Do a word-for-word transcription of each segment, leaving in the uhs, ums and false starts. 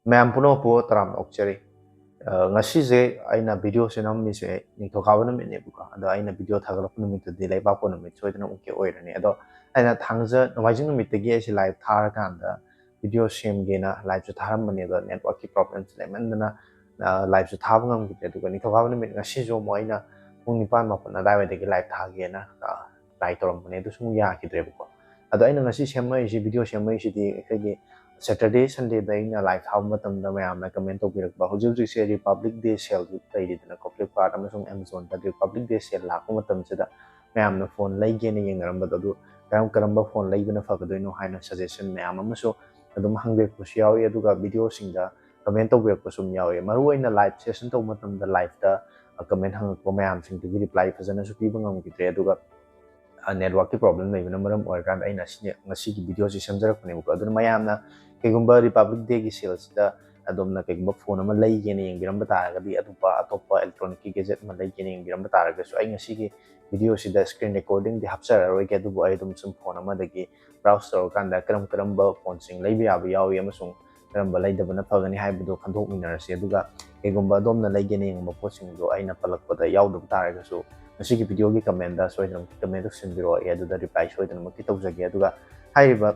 ꯃꯌꯥꯝ ꯄꯨꯝꯅꯃꯛꯄꯨ ꯇꯔꯥꯝꯅ ꯑꯣꯛꯆꯔꯤ꯫ ꯑ, ꯉꯁꯤꯁꯦ ꯑꯩꯅ ꯚꯤꯗꯤꯑꯣꯁꯦ ꯅꯝꯃꯤꯁꯦ ꯅꯤꯡꯊꯧꯀꯥꯕ ꯅꯨꯃꯤꯠꯅꯦꯕꯀꯣ꯫ ꯑꯗꯣ ꯑꯩꯅ ꯚꯤꯗꯤꯑꯣ ꯊꯥꯒꯠꯂꯛꯄ ꯅꯨꯃꯤꯠꯇꯨꯗꯤ ꯂꯩꯕꯥꯛꯄꯣꯛꯄ ꯅꯨꯃꯤꯠ ꯁꯣꯏꯗꯅ ꯑꯃꯨꯛꯀꯤ ꯑꯣꯏꯔꯅꯤ꯫ ꯑꯗꯣ ꯑꯩꯅ ꯊꯥꯡꯖ, ꯅꯣꯡꯃꯥꯏꯖꯤꯡ ꯅꯨꯃꯤꯠꯇꯒꯤ ꯑꯩꯁꯦ ꯂꯥꯏꯚ ꯊꯥꯔꯀꯥꯟꯗ ꯚꯤꯗꯤꯑꯣ ꯁꯦꯝꯒꯦꯅ ꯂꯥꯏꯚꯁꯨ ꯊꯥꯔꯝꯕꯅꯦ꯫ ꯑꯗꯣ ꯅꯦꯠꯋꯥꯛꯀꯤ ꯄ꯭ꯔꯣꯕ꯭ꯂꯦꯝꯁ ꯂꯩꯃꯟꯗꯅ, ꯑ, ꯂꯥꯏꯚꯁꯨ ꯊꯥꯕ ꯉꯝꯈꯤꯗ꯭ꯔꯦ꯫ ꯑꯗꯨꯒ ꯅꯤꯡꯊꯧꯀꯥꯕ ꯅꯨꯃꯤꯠ ꯉꯁꯤꯁꯨ ꯑꯃꯨꯛ ꯑꯩꯅ ꯄꯨꯡ ꯅꯤꯄꯥꯟ ꯃꯥꯄꯟ ꯑꯗꯥꯏꯋꯥꯏꯗꯒꯤ ꯂꯥꯏꯚ ꯊꯥꯒꯦꯅ, ꯑ, ꯇ꯭ꯔꯥꯏ ꯇꯧꯔꯝꯕꯅꯦ꯫ ꯑꯗꯨꯁꯨ ꯑꯃꯨꯛ ꯌꯥꯈꯤꯗ꯭ꯔꯦꯕꯀꯣ꯫ ꯑꯗꯣ ꯑꯩꯅ ꯉꯁꯤ ꯁꯦꯝꯃꯛꯏꯁꯤ, ꯚꯤꯗꯤꯑꯣ ꯁꯦꯝꯃꯛꯏꯁꯤꯗꯤ ꯑꯩꯈꯣꯏꯒꯤ ꯁꯦꯇꯔꯗꯦ, ꯁꯟꯗꯦꯗ ꯑꯩꯅ ꯂꯥꯏꯚ ꯊꯥꯕ ꯃꯇꯝꯗ ꯃꯌꯥꯝꯅ ꯀꯃꯦꯟ ꯇꯧꯕꯤꯔꯛꯄ, ꯍꯧꯖꯤꯛ ꯍꯧꯖꯤꯛꯁꯦ ꯔꯤꯄꯕ꯭ꯂꯤꯛ ꯗꯦ ꯁꯦꯜ ꯂꯩꯔꯤꯗꯅꯀꯣ, ꯐ꯭ꯂꯤꯞꯀꯥꯔꯠ ꯑꯃꯁꯨꯡ ꯑꯦꯃꯥꯖꯣꯟꯗ ꯔꯤꯄꯕ꯭ꯂꯤꯛ ꯗꯦ ꯁꯦꯜ ꯂꯥꯛꯄ ꯃꯇꯝꯁꯤꯗ ꯃꯌꯥꯝꯅ ꯐꯣꯟ ꯂꯩꯒꯦꯅ ꯌꯦꯡꯅꯔꯝꯕꯗꯣ, ꯑꯗꯨ ꯀꯔꯝ ꯀꯔꯝꯕ ꯐꯣꯟ ꯂꯩꯕꯅ ꯐꯒꯗꯣꯏꯅꯣ ꯍꯥꯏꯅ ꯁꯖꯦꯁꯟ ꯃꯌꯥꯝ ꯑꯃꯁꯨ ꯑꯗꯨꯝ ꯍꯪꯕꯤꯔꯛꯄꯁꯨ ꯌꯥꯎꯏ꯫ ꯑꯗꯨꯒ ꯚꯤꯗꯤꯑꯣꯁꯤꯡꯗ ꯀꯃꯦꯟ ꯇꯧꯕꯤꯔꯛꯄꯁꯨ ꯑꯗꯨꯝ ꯌꯥꯎꯏ꯫ ꯃꯔꯨꯑꯣꯏꯅ ꯂꯥꯏꯚ ꯁꯦꯁꯟ ꯇꯧꯕ ꯃꯇꯝꯗ ꯂꯥꯏꯚꯇ ꯀꯃꯦꯟ ꯍꯪꯉꯛꯄ ꯃꯌꯥꯝꯁꯤꯡꯗꯨꯒꯤ ꯔꯤꯄ꯭ꯂꯥꯏ ꯐꯖꯅꯁꯨ ꯄꯤꯕ ꯉꯝꯈꯤꯗ꯭ꯔꯦ꯫ ꯑꯗꯨꯒ ꯅꯦꯠꯋꯥꯛꯀꯤ ꯄ꯭ꯔꯣꯕ꯭ꯂꯦꯝ ꯂꯩꯕꯅ ꯃꯔꯝ ꯑꯣꯏꯔꯀꯥꯟꯗ ꯑꯩꯅ ꯁꯤ, ꯉꯁꯤꯒꯤ ꯚꯤꯗꯤꯑꯣꯁꯤ ꯁꯦꯝꯖꯔꯛꯄꯅꯦꯕꯀꯣ꯫ ꯑꯗꯨꯅ ꯃꯌꯥꯝꯅ ꯀꯩꯒꯨꯝꯕ ꯔꯤꯄꯕ꯭ꯂꯤꯛ ꯗꯦꯒꯤ ꯁꯦꯜꯁꯤꯗ ꯑꯗꯣꯝꯅ ꯀꯩꯒꯨꯝꯕ ꯐꯣꯟ ꯑꯃ ꯂꯩꯒꯦꯅ ꯌꯦꯡꯕꯤꯔꯝꯕ ꯇꯥꯔꯒꯗꯤ, ꯑꯗꯨꯝꯕ ꯑꯇꯣꯞꯄ ꯏꯂꯦꯛꯇ꯭ꯔꯣꯅꯤꯛꯀꯤ ꯒꯦꯖꯦꯠ ꯑꯃ ꯂꯩꯒꯦꯅ ꯌꯦꯡꯕꯤꯔꯝꯕ ꯇꯥꯔꯒꯁꯨ, ꯑꯩ ꯉꯁꯤꯒꯤ ꯚꯤꯗꯤꯑꯣꯁꯤꯗ ꯁ꯭ꯀ꯭ꯔꯤꯟ ꯔꯦꯀꯣꯔꯗꯤꯡꯗꯤ ꯍꯥꯞꯆꯔꯔꯣꯏꯒꯦ꯫ ꯑꯗꯨꯕꯨ ꯑꯩ ꯑꯗꯨꯝ ꯁꯨꯝ ꯐꯣꯟ ꯑꯃꯗꯒꯤ ꯕ꯭ꯔꯥꯎꯁ ꯇꯧꯔꯀꯥꯟꯗ ꯀꯔꯝ ꯀꯔꯝꯕ ꯐꯣꯟꯁꯤꯡ ꯂꯩꯕ ꯌꯥꯕ ꯌꯥꯎꯏ ꯑꯃꯁꯨꯡ ꯀꯔꯝꯕ ꯂꯩꯗꯕꯅ ꯐꯒꯅꯤ ꯍꯥꯏꯕꯗꯨ ꯈꯟꯗꯣꯛꯃꯤꯟꯅꯔꯁꯤ꯫ ꯑꯗꯨꯒ ꯀꯩꯒꯨꯝꯕ ꯑꯗꯣꯝꯅ ꯂꯩꯒꯦꯅ ꯌꯦꯡꯕ ꯄꯣꯠꯁꯤꯡꯗꯣ ꯑꯩꯅ ꯄꯜꯂꯛꯄꯗ ꯌꯥꯎꯗꯕ ꯇꯥꯔꯒꯁꯨ, ꯉꯁꯤꯒꯤ ꯚꯤꯗꯤꯑꯣꯒꯤ ꯀꯃꯦꯟꯗ ꯁꯣꯏꯗꯅꯃꯛꯀꯤ ꯀꯃꯦꯟ ꯇꯧꯁꯤꯟꯕꯤꯔꯛꯑꯣ꯫ ꯑꯩ ꯑꯗꯨꯗ ꯔꯤꯄ꯭ꯂꯥꯏ ꯁꯣꯏꯗꯅꯃꯛꯀꯤ ꯇꯧꯖꯒꯦ꯫ ꯑꯗꯨꯒ ꯍꯥꯏꯔꯤꯕ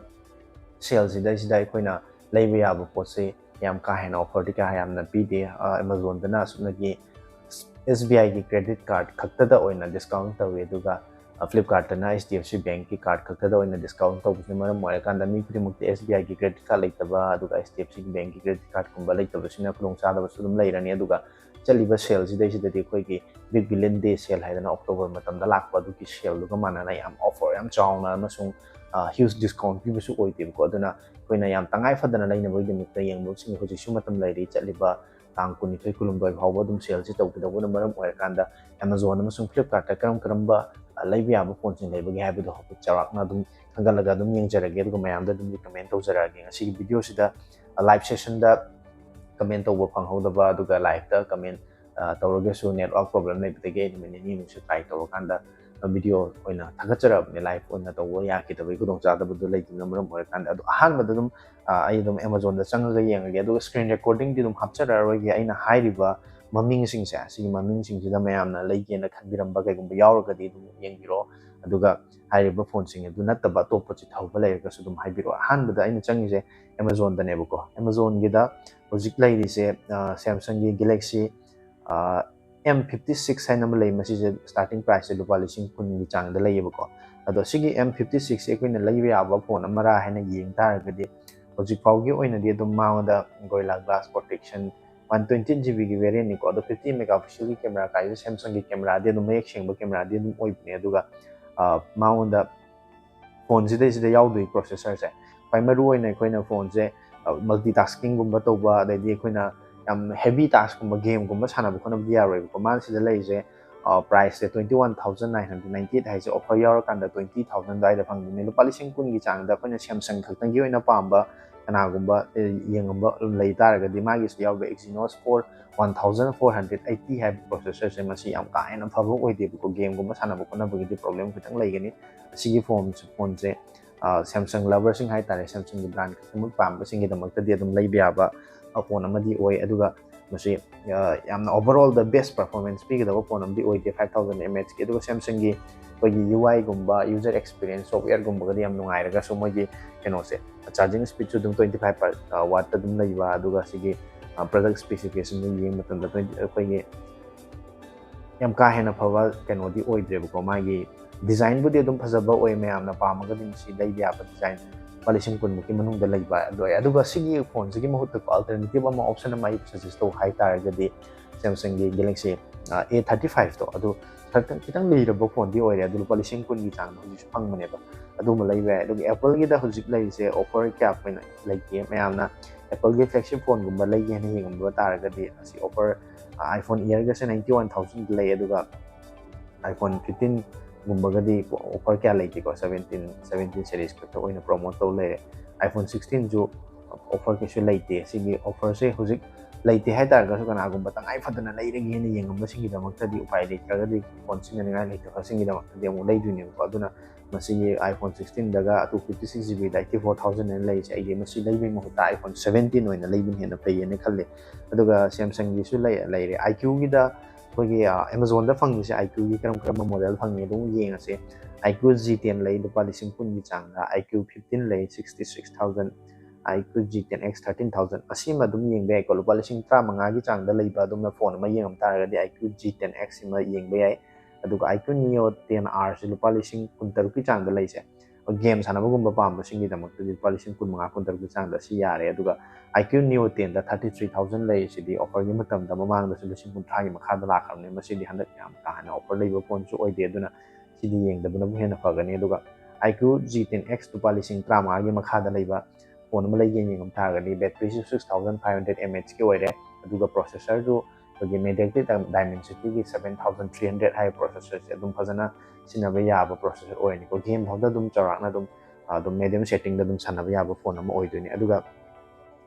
ꯁꯦꯜꯁꯤꯗꯩꯁꯤꯗ ꯑꯩꯈꯣꯏꯅ ꯂꯩꯕ ꯌꯥꯕ ꯄꯣꯠꯁꯤ ꯌꯥꯝ ꯀꯥ ꯍꯦꯟꯅ ꯑꯣꯐꯔꯗꯤ ꯀꯌꯥ ꯌꯥꯝꯅ ꯄꯤꯗꯦ꯫ ꯑ, ꯑꯦꯃꯥꯖꯣꯟꯗꯅ ꯑꯁꯨꯛꯅꯒꯤ ꯑꯦꯁ ꯕꯤ ꯑꯥꯏꯒꯤ ꯀ꯭ꯔꯦꯗꯤꯠ ꯀꯥꯔꯠ ꯈꯛꯇꯗ ꯑꯣꯏꯅ ꯗꯤꯁꯀꯥꯎꯟ ꯇꯧꯏ, ꯑꯗꯨꯒ, ꯑ, ꯐ꯭ꯂꯤꯞꯀꯥꯔꯠꯇꯅ ꯑꯩꯆ ꯗꯤ ꯑꯦꯐ ꯁꯤ ꯕꯦꯡꯛꯀꯤ ꯀꯥꯔꯠ ꯈꯛꯇꯗ ꯑꯣꯏꯅ ꯗꯤꯁꯀꯥꯎꯟ ꯇꯧꯕꯁꯤꯅ ꯃꯔꯝ ꯑꯣꯏꯔꯀꯥꯟꯗ ꯃꯤ ꯈꯨꯗꯤꯡꯃꯛꯇꯤ ꯑꯦꯁ ꯕꯤ ꯑꯥꯏꯒꯤ ꯀ꯭ꯔꯦꯗꯤꯠ ꯀꯥꯔꯠ ꯂꯩꯇꯕ, ꯑꯗꯨꯒ ꯑꯩꯆ ꯗꯤ ꯑꯦꯐ ꯁꯤ ꯕꯦꯡꯛꯀꯤ ꯀ꯭ꯔꯦꯗꯤꯠ ꯀꯥꯔꯠꯀꯨꯝꯕ ꯂꯩꯇꯕꯁꯤꯅ ꯈꯨꯗꯣꯡꯆꯥꯗꯕꯁꯨ ꯑꯗꯨꯝ ꯂꯩꯔꯅꯤ꯫ ꯑꯗꯨꯒ ꯆꯠꯂꯤꯕ ꯁꯦꯜꯁꯤꯗꯩꯁꯤꯗꯗꯤ ꯑꯩꯈꯣꯏꯒꯤ ꯕꯤꯛ ꯕꯤꯂꯤꯌꯟ ꯗꯦ ꯁꯦꯜ ꯍꯥꯏꯗꯅ ꯑꯣꯛꯇꯣꯕꯔ ꯃꯇꯝꯗ ꯂꯥꯛꯄ ꯑꯗꯨꯒꯤ ꯁꯦꯜꯗꯨꯒ ꯃꯥꯟꯅꯅ ꯌꯥꯝ ꯑꯣꯐꯔ ꯌꯥꯝ ꯆꯥꯎꯅ ꯑꯃꯁꯨꯡ, ꯑ, ꯍ꯭ꯌꯨꯖ ꯗꯤꯁꯀꯥꯎꯟ ꯄꯤꯕꯁꯨ ꯑꯣꯏꯗꯦꯕꯀꯣ꯫ ꯑꯗꯨꯅ ꯑꯩꯈꯣꯏꯅ ꯌꯥꯝ ꯇꯉꯥꯏ ꯐꯗꯅ ꯂꯩꯅꯕꯒꯤꯗꯃꯛꯇ ꯌꯦꯡꯕꯁꯤꯡ ꯍꯧꯖꯤꯛꯁꯨ ꯃꯇꯝ ꯂꯩꯔꯤ꯫ ꯆꯠꯂꯤꯕ ꯇꯥꯡ ꯀꯨꯟꯅꯤꯊꯣꯏ, ꯀꯨꯟꯍꯨꯝꯗꯣꯏ ꯐꯥꯎꯕ ꯑꯗꯨꯝ ꯁꯦꯜꯁꯤ ꯇꯧꯒꯗꯧꯕꯅ ꯃꯔꯝ ꯑꯣꯏꯔꯀꯥꯟꯗ ꯑꯦꯃꯥꯖꯣꯟ ꯑꯃꯁꯨꯡ ꯐ꯭ꯂꯤꯞꯀꯥꯔꯠꯇ ꯀꯔꯝ ꯀꯔꯝꯕ, ꯑ, ꯂꯩꯕ ꯌꯥꯕ ꯐꯣꯟꯁꯤꯡ ꯂꯩꯕꯒꯦ ꯍꯥꯏꯕꯗꯣ ꯍꯥꯏꯐꯦꯠ ꯆꯥꯎꯔꯥꯛꯅ ꯑꯗꯨꯝ ꯈꯟꯒꯠꯂꯒ ꯑꯗꯨꯝ ꯌꯦꯡꯖꯔꯒꯦ, ꯑꯗꯨꯒ ꯃꯌꯥꯝꯗ ꯑꯗꯨꯝ ꯔꯤꯀꯃꯦꯟ ꯇꯧꯖꯔꯛꯑꯒꯦ꯫ ꯉꯁꯤꯒꯤ ꯚꯤꯗꯤꯑꯣꯁꯤꯗ, ꯑ, ꯂꯥꯏꯚ ꯁꯦꯁꯟꯗ ꯀꯃꯦꯟ ꯇꯧꯕ ꯐꯪꯍꯧꯗꯕ, ꯑꯗꯨꯒ ꯂꯥꯏꯚꯇ ꯀꯃꯦꯟ, ꯑ, ꯇꯧꯔꯒꯁꯨ ꯅꯦꯠꯋꯥꯔꯛ ꯄ꯭ꯔꯣꯕ꯭ꯂꯦꯝ ꯂꯩꯕꯗꯒꯤ ꯑꯩ ꯅꯨꯃꯤꯠ ꯅꯤꯅꯤꯃꯨꯛꯁꯨ ꯇ꯭ꯔꯥꯏ ꯇꯧꯔꯀꯥꯟꯗ ꯚꯤꯗꯤꯑꯣ ꯑꯣꯏꯅ ꯊꯥꯒꯠꯆꯔꯛꯑꯕꯅꯦ, ꯂꯥꯏꯚ ꯑꯣꯏꯅ ꯇꯧꯕ ꯌꯥꯈꯤꯗꯕꯒꯤ ꯈꯨꯗꯣꯡꯆꯥꯗꯕꯗꯨ ꯂꯩꯈꯤꯕꯅ ꯃꯔꯝ ꯑꯣꯏꯔꯀꯥꯟꯗ꯫ ꯑꯗꯣ ꯑꯍꯥꯟꯕꯗ ꯑꯗꯨꯝ ꯑ, ꯑꯩ ꯑꯗꯨꯝ ꯑꯦꯃꯥꯖꯣꯟꯗ ꯆꯪꯉꯒ ꯌꯦꯡꯉꯒꯦ, ꯑꯗꯨꯒ ꯁ꯭ꯀ꯭ꯔꯤꯟ ꯔꯦꯀꯣꯔꯗꯤꯡꯗꯤ ꯑꯗꯨꯝ ꯍꯥꯞꯆꯔꯛꯑꯔꯣꯏꯒꯦ꯫ ꯑꯩꯅ ꯍꯥꯏꯔꯤꯕ ꯃꯃꯤꯡꯁꯤꯡꯁꯦ, ꯁꯤꯒꯤ ꯃꯃꯤꯡꯁꯤꯡꯁꯤꯗ ꯃꯌꯥꯝꯅ ꯂꯩꯒꯦꯅ ꯈꯟꯕꯤꯔꯝꯕ ꯀꯩꯒꯨꯝꯕ ꯌꯥꯎꯔꯒꯗꯤ ꯑꯗꯨꯝ ꯌꯦꯡꯕꯤꯔꯣ, ꯑꯗꯨꯒ ꯍꯥꯏꯔꯤꯕ ꯐꯣꯟꯁꯤꯡ ꯑꯗꯨ ꯅꯠꯇꯕ ꯑꯇꯣꯞꯄ ꯆꯤꯊꯍꯧꯕ ꯂꯩꯔꯒꯁꯨ ꯑꯗꯨꯝ ꯍꯥꯏꯕꯤꯔꯛꯑꯣ꯫ ꯑꯍꯥꯟꯕꯗ ꯑꯩꯅ ꯆꯪꯉꯤꯁꯦ ꯑꯦꯃꯥꯖꯣꯟꯗꯅꯦꯕꯀꯣ꯫ ꯑꯦꯃꯥꯖꯣꯟꯒꯤꯗ ꯍꯧꯖꯤꯛ ꯂꯩꯔꯤꯁꯦ, ꯑ, ꯁꯦꯝꯁꯪꯒꯤ ꯒꯦꯂꯦꯛꯁꯤ, ꯑ, ꯑꯦꯝ ꯐꯤꯐꯇꯤ ꯁꯤꯛꯁ ꯍꯥꯏꯅ ꯑꯃ ꯂꯩ꯫ ꯃꯁꯤꯁꯦ ꯁ꯭ꯇꯥꯔꯇꯤꯡ ꯄ꯭ꯔꯥꯏꯁꯁꯦ ꯂꯨꯄꯥ ꯂꯤꯁꯤꯡ ꯀꯨꯟꯒꯤ ꯆꯥꯡꯗ ꯂꯩꯌꯦꯕꯀꯣ꯫ ꯑꯗꯣ ꯁꯤꯒꯤ ꯑꯦꯝ ꯐꯤꯐꯇꯤ ꯁꯤꯛꯁꯁꯦ ꯑꯩꯈꯣꯏꯅ ꯂꯩꯕ ꯌꯥꯕ ꯐꯣꯟ ꯑꯃꯔꯥ ꯍꯥꯏꯅ ꯌꯦꯡ ꯇꯥꯔꯒꯗꯤ, ꯍꯧꯖꯤꯛ ꯐꯥꯎꯒꯤ ꯑꯣꯏꯅꯗꯤ ꯑꯗꯨꯝ ꯃꯉꯣꯟꯗ Gorilla Glass Protection, one twenty G ꯕꯤꯒꯤ ꯚꯦꯔꯤꯌꯦꯟꯅꯤꯀꯣ꯫ ꯑꯗꯣ ꯐꯤꯐꯇꯤ ꯃꯦꯒꯥ ꯄꯤꯛꯁꯦꯜꯒꯤ ꯀꯦꯃꯦꯔꯥ ꯀꯥꯏꯁꯦ ꯁꯦꯝꯁꯪꯒꯤ ꯀꯦꯃꯦꯔꯥꯗꯤ ꯑꯗꯨꯝ ꯃꯌꯦꯛ ꯁꯦꯡꯕ ꯀꯦꯃꯦꯔꯥꯗꯤ ꯑꯗꯨꯝ ꯑꯣꯏꯕꯅꯦ꯫ ꯑꯗꯨꯒ, ꯑ, ꯃꯉꯣꯟꯗ ꯐꯣꯟꯁꯤꯗꯩꯁꯤꯗ ꯌꯥꯎꯗꯣꯏ ꯄ꯭ꯔꯣꯁꯦꯁꯔꯁꯦ, ꯈ꯭ꯋꯥꯏ ꯃꯔꯨ ꯑꯣꯏꯅ ꯑꯩꯈꯣꯏꯅ ꯐꯣꯟꯁꯦ, ꯑ, ꯃꯜꯇꯤ ꯇꯥꯁꯀꯤꯡꯒꯨꯝꯕ ꯇꯧꯕ, ꯑꯗꯩꯗꯤ ꯑꯩꯈꯣꯏꯅ ꯌꯥꯝ ꯍꯦꯚꯤ ꯇꯥꯁꯛꯀꯨꯝꯕ, ꯒꯦꯝꯒꯨꯝꯕ ꯁꯥꯟꯅꯕ ꯈꯣꯠꯅꯕꯗꯤ ꯌꯥꯔꯣꯏꯕꯀꯣ꯫ ꯃꯥꯅ ꯁꯤꯗ ꯂꯩꯔꯤꯁꯦ, ꯑ, ꯄ꯭ꯔꯥꯏꯁꯁꯦ twenty one thousand nine hundred ninety eight ꯍꯥꯏꯁꯦ ꯑꯣꯐꯔ ꯌꯥꯎꯔꯀꯥꯟꯗ twenty thousand ꯑꯗꯨꯋꯥꯏꯗ ꯐꯪꯗꯣꯏꯅꯦ꯫ ꯂꯨꯄꯥ ꯂꯤꯁꯤꯡ ꯀꯨꯟꯒꯤ ꯆꯥꯡꯗ ꯑꯩꯈꯣꯏꯅ ꯁꯦꯝꯁꯪ ꯈꯛꯇꯪꯒꯤ ꯑꯣꯏꯅ ꯄꯥꯝꯕ ꯀꯅꯥꯒꯨꯝꯕ, ꯑꯦ, ꯌꯦꯡꯉꯝꯕ ꯂꯩ ꯇꯥꯔꯒꯗꯤ, ꯃꯥꯒꯤꯁꯤꯗ ꯌꯥꯎꯕ Exynos core one thousand four hundred eighty ꯍꯥꯏꯕ ꯄ꯭ꯔꯣꯁꯦꯁꯔꯁꯦ, ꯃꯁꯤ ꯌꯥꯝ ꯀꯥ ꯍꯦꯟꯅ ꯐꯕ ꯑꯣꯏꯗꯦꯕꯀꯣ꯫ ꯒꯦꯝꯒꯨꯝꯕ ꯁꯥꯟꯅꯕ ꯈꯣꯠꯅꯕꯒꯤꯗꯤ ꯄ꯭ꯔꯣꯕ꯭ꯂꯦꯝ ꯈꯤꯇꯪ ꯂꯩꯒꯅꯤ꯫ ꯑꯁꯤꯒꯤ ꯐꯣꯟ, ꯐꯣꯟꯁꯦ, ꯑ, ꯁꯦꯝꯁꯪ ꯂꯚꯔꯁꯤꯡ ꯍꯥꯏꯇꯥꯔꯦ, ꯁꯦꯝꯁꯪꯒꯤ ꯕ꯭ꯔꯥꯟ ꯈꯛꯇꯃꯛ ꯄꯥꯝꯕꯁꯤꯡꯒꯤꯗꯃꯛꯇꯗꯤ ꯑꯗꯨꯝ ꯂꯩꯕ ꯌꯥꯕ, ꯑ, ꯐꯣꯟ ꯑꯃꯗꯤ ꯑꯣꯏ꯫ ꯑꯗꯨꯒ ꯃꯁꯤ, ꯑ, ꯌꯥꯝꯅ overall the best performance ꯄꯤꯒꯗꯕ ꯐꯣꯟ ꯑꯃꯗꯤ ꯑꯣꯏꯗꯦ, five thousand mAh ꯀꯤ꯫ ꯑꯗꯨꯒ ꯁꯦꯝꯁꯪꯒꯤ ꯑꯩꯈꯣꯏꯒꯤ U I ꯒꯨꯝꯕ, user experience, software ꯒꯨꯝꯕꯒꯗꯤ ꯌꯥꯝ ꯅꯨꯡꯉꯥꯏꯔꯒꯁꯨ, ꯃꯣꯏꯒꯤ ꯀꯩꯅꯣꯁꯦ, charging speed ꯁꯨ ꯑꯗꯨꯝ twenty five per, ꯑ, watt ꯇ ꯑꯗꯨꯝ ꯂꯩꯕ, ꯑꯗꯨꯒ ꯁꯤꯒꯤ, ꯑ, product specification ꯗ ꯌꯦꯡꯕ ꯃꯇꯝꯗ twenty, ꯑꯩꯈꯣꯏꯒꯤ ꯌꯥꯝ ꯀꯥ ꯍꯦꯟꯅ ꯐꯕ ꯀꯩꯅꯣꯗꯤ ꯑꯣꯏꯗ꯭ꯔꯦꯕꯀꯣ꯫ ꯃꯥꯒꯤ design ꯕꯨꯗꯤ ꯑꯗꯨꯝ ꯐꯖꯕ ꯑꯣꯏ, ꯃꯌꯥꯝꯅ ꯄꯥꯝꯃꯒꯗꯤ ꯃꯁꯤ ꯂꯩꯕ ꯌꯥꯕ design, ꯂꯨꯄꯥ ꯂꯤꯁꯤꯡ ꯀꯨꯟꯃꯨꯛꯀꯤ ꯃꯅꯨꯡꯗ ꯂꯩꯕ ꯑꯗꯨ ꯑꯣꯏ꯫ ꯑꯗꯨꯒ ꯁꯤꯒꯤ ꯐꯣꯟꯁꯤꯒꯤ ꯃꯍꯨꯠꯇ alternative ꯑꯃ, option ꯑꯃ ꯑꯩ suggest ꯇꯧ ꯍꯥꯏ ꯇꯥꯔꯒꯗꯤ, ꯁꯦꯝꯁꯪꯒꯤ ꯒꯦꯂꯦꯛꯁꯤ, ꯑ, A thirty five ꯇꯣ, ꯑꯗꯨ ꯈꯤꯇꯪ, ꯈꯤꯇꯪ ꯂꯤꯔꯕ ꯐꯣꯟꯗꯤ ꯑꯣꯏꯔꯦ, ꯑꯗꯨ ꯂꯨꯄꯥ ꯂꯤꯁꯤꯡ ꯀꯨꯟꯒꯤ ꯆꯥꯡꯗ ꯍꯧꯖꯤꯛꯁꯨ ꯐꯪꯕꯅꯦꯕ꯫ ꯑꯗꯨꯝꯕ ꯂꯩꯕ ꯌꯥꯏ꯫ ꯑꯗꯨꯒ Apple ꯒꯤꯗ ꯍꯧꯖꯤꯛ ꯂꯩꯔꯤꯁꯦ offer ꯀꯌꯥ ꯑꯣꯏꯅ ꯂꯩꯒꯦ? ꯃꯌꯥꯝꯅ Apple ꯒꯤ flagship ꯐꯣꯟꯒꯨꯝꯕ ꯂꯩꯒꯦ ꯍꯥꯏꯅ ꯌꯦꯡꯉꯝꯕ ꯇꯥꯔꯒꯗꯤ, ꯑꯁꯤ offer, ꯑ, iPhone Air ꯒꯁꯦ ninety one thousand ꯗ ꯂꯩ, ꯑꯗꯨꯒ iPhone fifteen ꯒꯨꯝꯕꯒꯗꯤ offer ꯀꯌꯥ ꯂꯩꯇꯦꯀꯣ, seventeen, seventeen series ꯈꯛꯇ ꯑꯣꯏꯅ promote ꯇꯧ ꯂꯩꯔꯦ꯫ iPhone sixteen ꯁꯨ ꯑꯣꯐꯔ ꯀꯩꯁꯨ ꯂꯩꯇꯦ꯫ ꯁꯤꯒꯤ ꯑꯣꯐꯔꯁꯦ ꯍꯧꯖꯤꯛ ꯂꯩꯇꯦ ꯍꯥꯏꯇꯥꯔꯒꯁꯨ, ꯀꯅꯥꯒꯨꯝꯕ ꯇꯉꯥꯏ ꯐꯗꯅ ꯂꯩꯔꯒꯦꯅ ꯌꯦꯡꯉꯝꯕꯁꯤꯡꯒꯤꯗꯃꯛꯇꯗꯤ, ꯎꯄꯥꯏ ꯂꯩꯇ꯭ꯔꯒꯗꯤ, ꯐꯣꯟ ꯁꯤꯖꯤꯟꯅꯅꯤꯡꯉꯥꯏ ꯂꯩꯇꯕꯁꯤꯡꯒꯤꯗꯃꯛꯇꯗꯤ ꯑꯃꯨꯛ ꯂꯩꯗꯣꯏꯅꯦꯕꯀꯣ꯫ ꯑꯗꯨꯅ ꯃꯁꯤꯒꯤ iPhone sixteen ꯗꯒ two fifty six GB eighty four thousand ꯑꯅ ꯂꯩꯔꯤꯁꯦ, ꯑꯩꯗꯤ ꯃꯁꯤ ꯂꯩꯕꯒꯤ ꯃꯍꯨꯠꯇ iPhone seventeen ꯑꯣꯏꯅ ꯂꯩꯕꯅ ꯍꯦꯟꯅ ꯐꯩꯌꯦꯅ ꯈꯜꯂꯦ꯫ ꯑꯗꯨꯒ Samsung ꯒꯤꯁꯨ ꯂꯩ, ꯂꯩꯔꯦ꯫ IQ ꯒꯤꯗ ꯑꯩꯈꯣꯏꯒꯤ, ꯑ, Amazon ꯗ ꯐꯪꯉꯤꯁꯦ IQ ꯒꯤ ꯀꯔꯝ ꯀꯔꯝꯕ ꯃꯣꯗꯦꯜ ꯐꯪꯉꯤ ꯑꯗꯨꯝ ꯌꯦꯡꯉꯁꯦ꯫ IQ G ten ꯂꯩ, ꯂꯨꯄꯥ ꯂꯤꯁꯤꯡ ꯀꯨꯟꯒꯤ ꯆꯥꯡꯗ꯫ IQ fifteen ꯂꯩ, sixty six thousand꯫ IQ G ten X thirteen thousand, ꯑꯁꯤꯃ ꯑꯗꯨꯝ ꯌꯦꯡꯕ ꯌꯥꯏꯀꯣ꯫ ꯂꯨꯄꯥ ꯂꯤꯁꯤꯡ ꯇꯔꯥꯃꯉꯥꯒꯤ ꯆꯥꯡꯗ ꯂꯩꯕ ꯑꯗꯨꯝꯅ ꯐꯣꯟ ꯑꯃ ꯌꯦꯡꯉꯝ ꯇꯥꯔꯒꯗꯤ IQ G ten X ꯁꯤꯃ ꯌꯦꯡꯕ ꯌꯥꯏ꯫ ꯑꯗꯨꯒ IQ Neo ten R ꯁꯤ ꯂꯨꯄꯥ ꯂꯤꯁꯤꯡ ꯀꯨꯟꯇꯔꯨꯛꯀꯤ ꯆꯥꯡꯗ ꯂꯩꯁꯦ꯫ ꯒꯦꯝ ꯁꯥꯟꯅꯕꯒꯨꯝꯕ ꯄꯥꯝꯕꯁꯤꯡꯒꯤꯗꯃꯛꯇꯗꯤ ꯂꯨꯄꯥ ꯂꯤꯁꯤꯡ ꯀꯨꯟꯃꯉꯥ, ꯀꯨꯟꯇꯔꯨꯛꯀꯤ ꯆꯥꯡꯗ ꯑꯁꯤ ꯌꯥꯔꯦ꯫ ꯑꯗꯨꯒ IQ Neo ten ꯗ thirty three thousand ꯂꯩꯔꯤꯁꯤꯗꯤ ꯑꯣꯐꯔꯒꯤ ꯃꯇꯝꯗ ꯃꯃꯥꯡꯗꯁꯨ ꯂꯤꯁꯤꯡ ꯀꯨꯟꯊ꯭ꯔꯥꯒꯤ ꯃꯈꯥꯗ ꯂꯥꯛꯈ꯭ꯔꯕꯅꯤ꯫ ꯃꯁꯤꯗꯤ ꯍꯟꯗꯛ ꯌꯥꯝ ꯀꯥ ꯍꯦꯟꯅ ꯑꯣꯐꯔ ꯂꯩꯕ ꯐꯣꯟꯁꯨ ꯑꯣꯏꯗꯦ, ꯑꯗꯨꯅ ꯁꯤꯗꯤ ꯌꯦꯡꯗꯕꯅꯕꯨ ꯍꯦꯟꯅ ꯐꯒꯅꯤ꯫ ꯑꯗꯨꯒ IQ G ten X ꯂꯨꯄꯥ ꯂꯤꯁꯤꯡ ꯇꯔꯥꯃꯉꯥꯒꯤ ꯃꯈꯥꯗ ꯂꯩꯕ ꯐꯣꯟ ꯑꯃ ꯂꯩꯒꯦꯅ ꯌꯦꯡꯉꯝ ꯇꯥꯔꯒꯗꯤ, ꯕꯦꯇ꯭ꯔꯤꯁꯨ six thousand five hundred mAh ꯀꯤ ꯑꯣꯏꯔꯦ, ꯑꯗꯨꯒ ꯄ꯭ꯔꯣꯁꯦꯁꯔꯗꯨ ꯑꯩꯈꯣꯏꯒꯤ MediaTek Dimensity ꯒꯤ seven thousand three hundred ꯍꯥꯏꯕ ꯄ꯭ꯔꯣꯁꯦꯁꯔꯁꯦ ꯑꯗꯨꯝ ꯐꯖꯅ ꯁꯤꯖꯤꯟꯅꯕ ꯌꯥꯕ ꯄ꯭ꯔꯣꯁꯦꯁꯔ ꯑꯣꯏꯔꯅꯤꯀꯣ꯫ ꯒꯦꯝ ꯐꯥꯎꯗ ꯑꯗꯨꯝ ꯆꯥꯎꯔꯥꯛꯅ ꯑꯗꯨꯝ, ꯑꯗꯨꯝ medium setting ꯗ ꯑꯗꯨꯝ ꯁꯥꯟꯅꯕ ꯌꯥꯕ ꯐꯣꯟ ꯑꯃ ꯑꯣꯏꯗꯣꯏꯅꯤ꯫ ꯑꯗꯨꯒ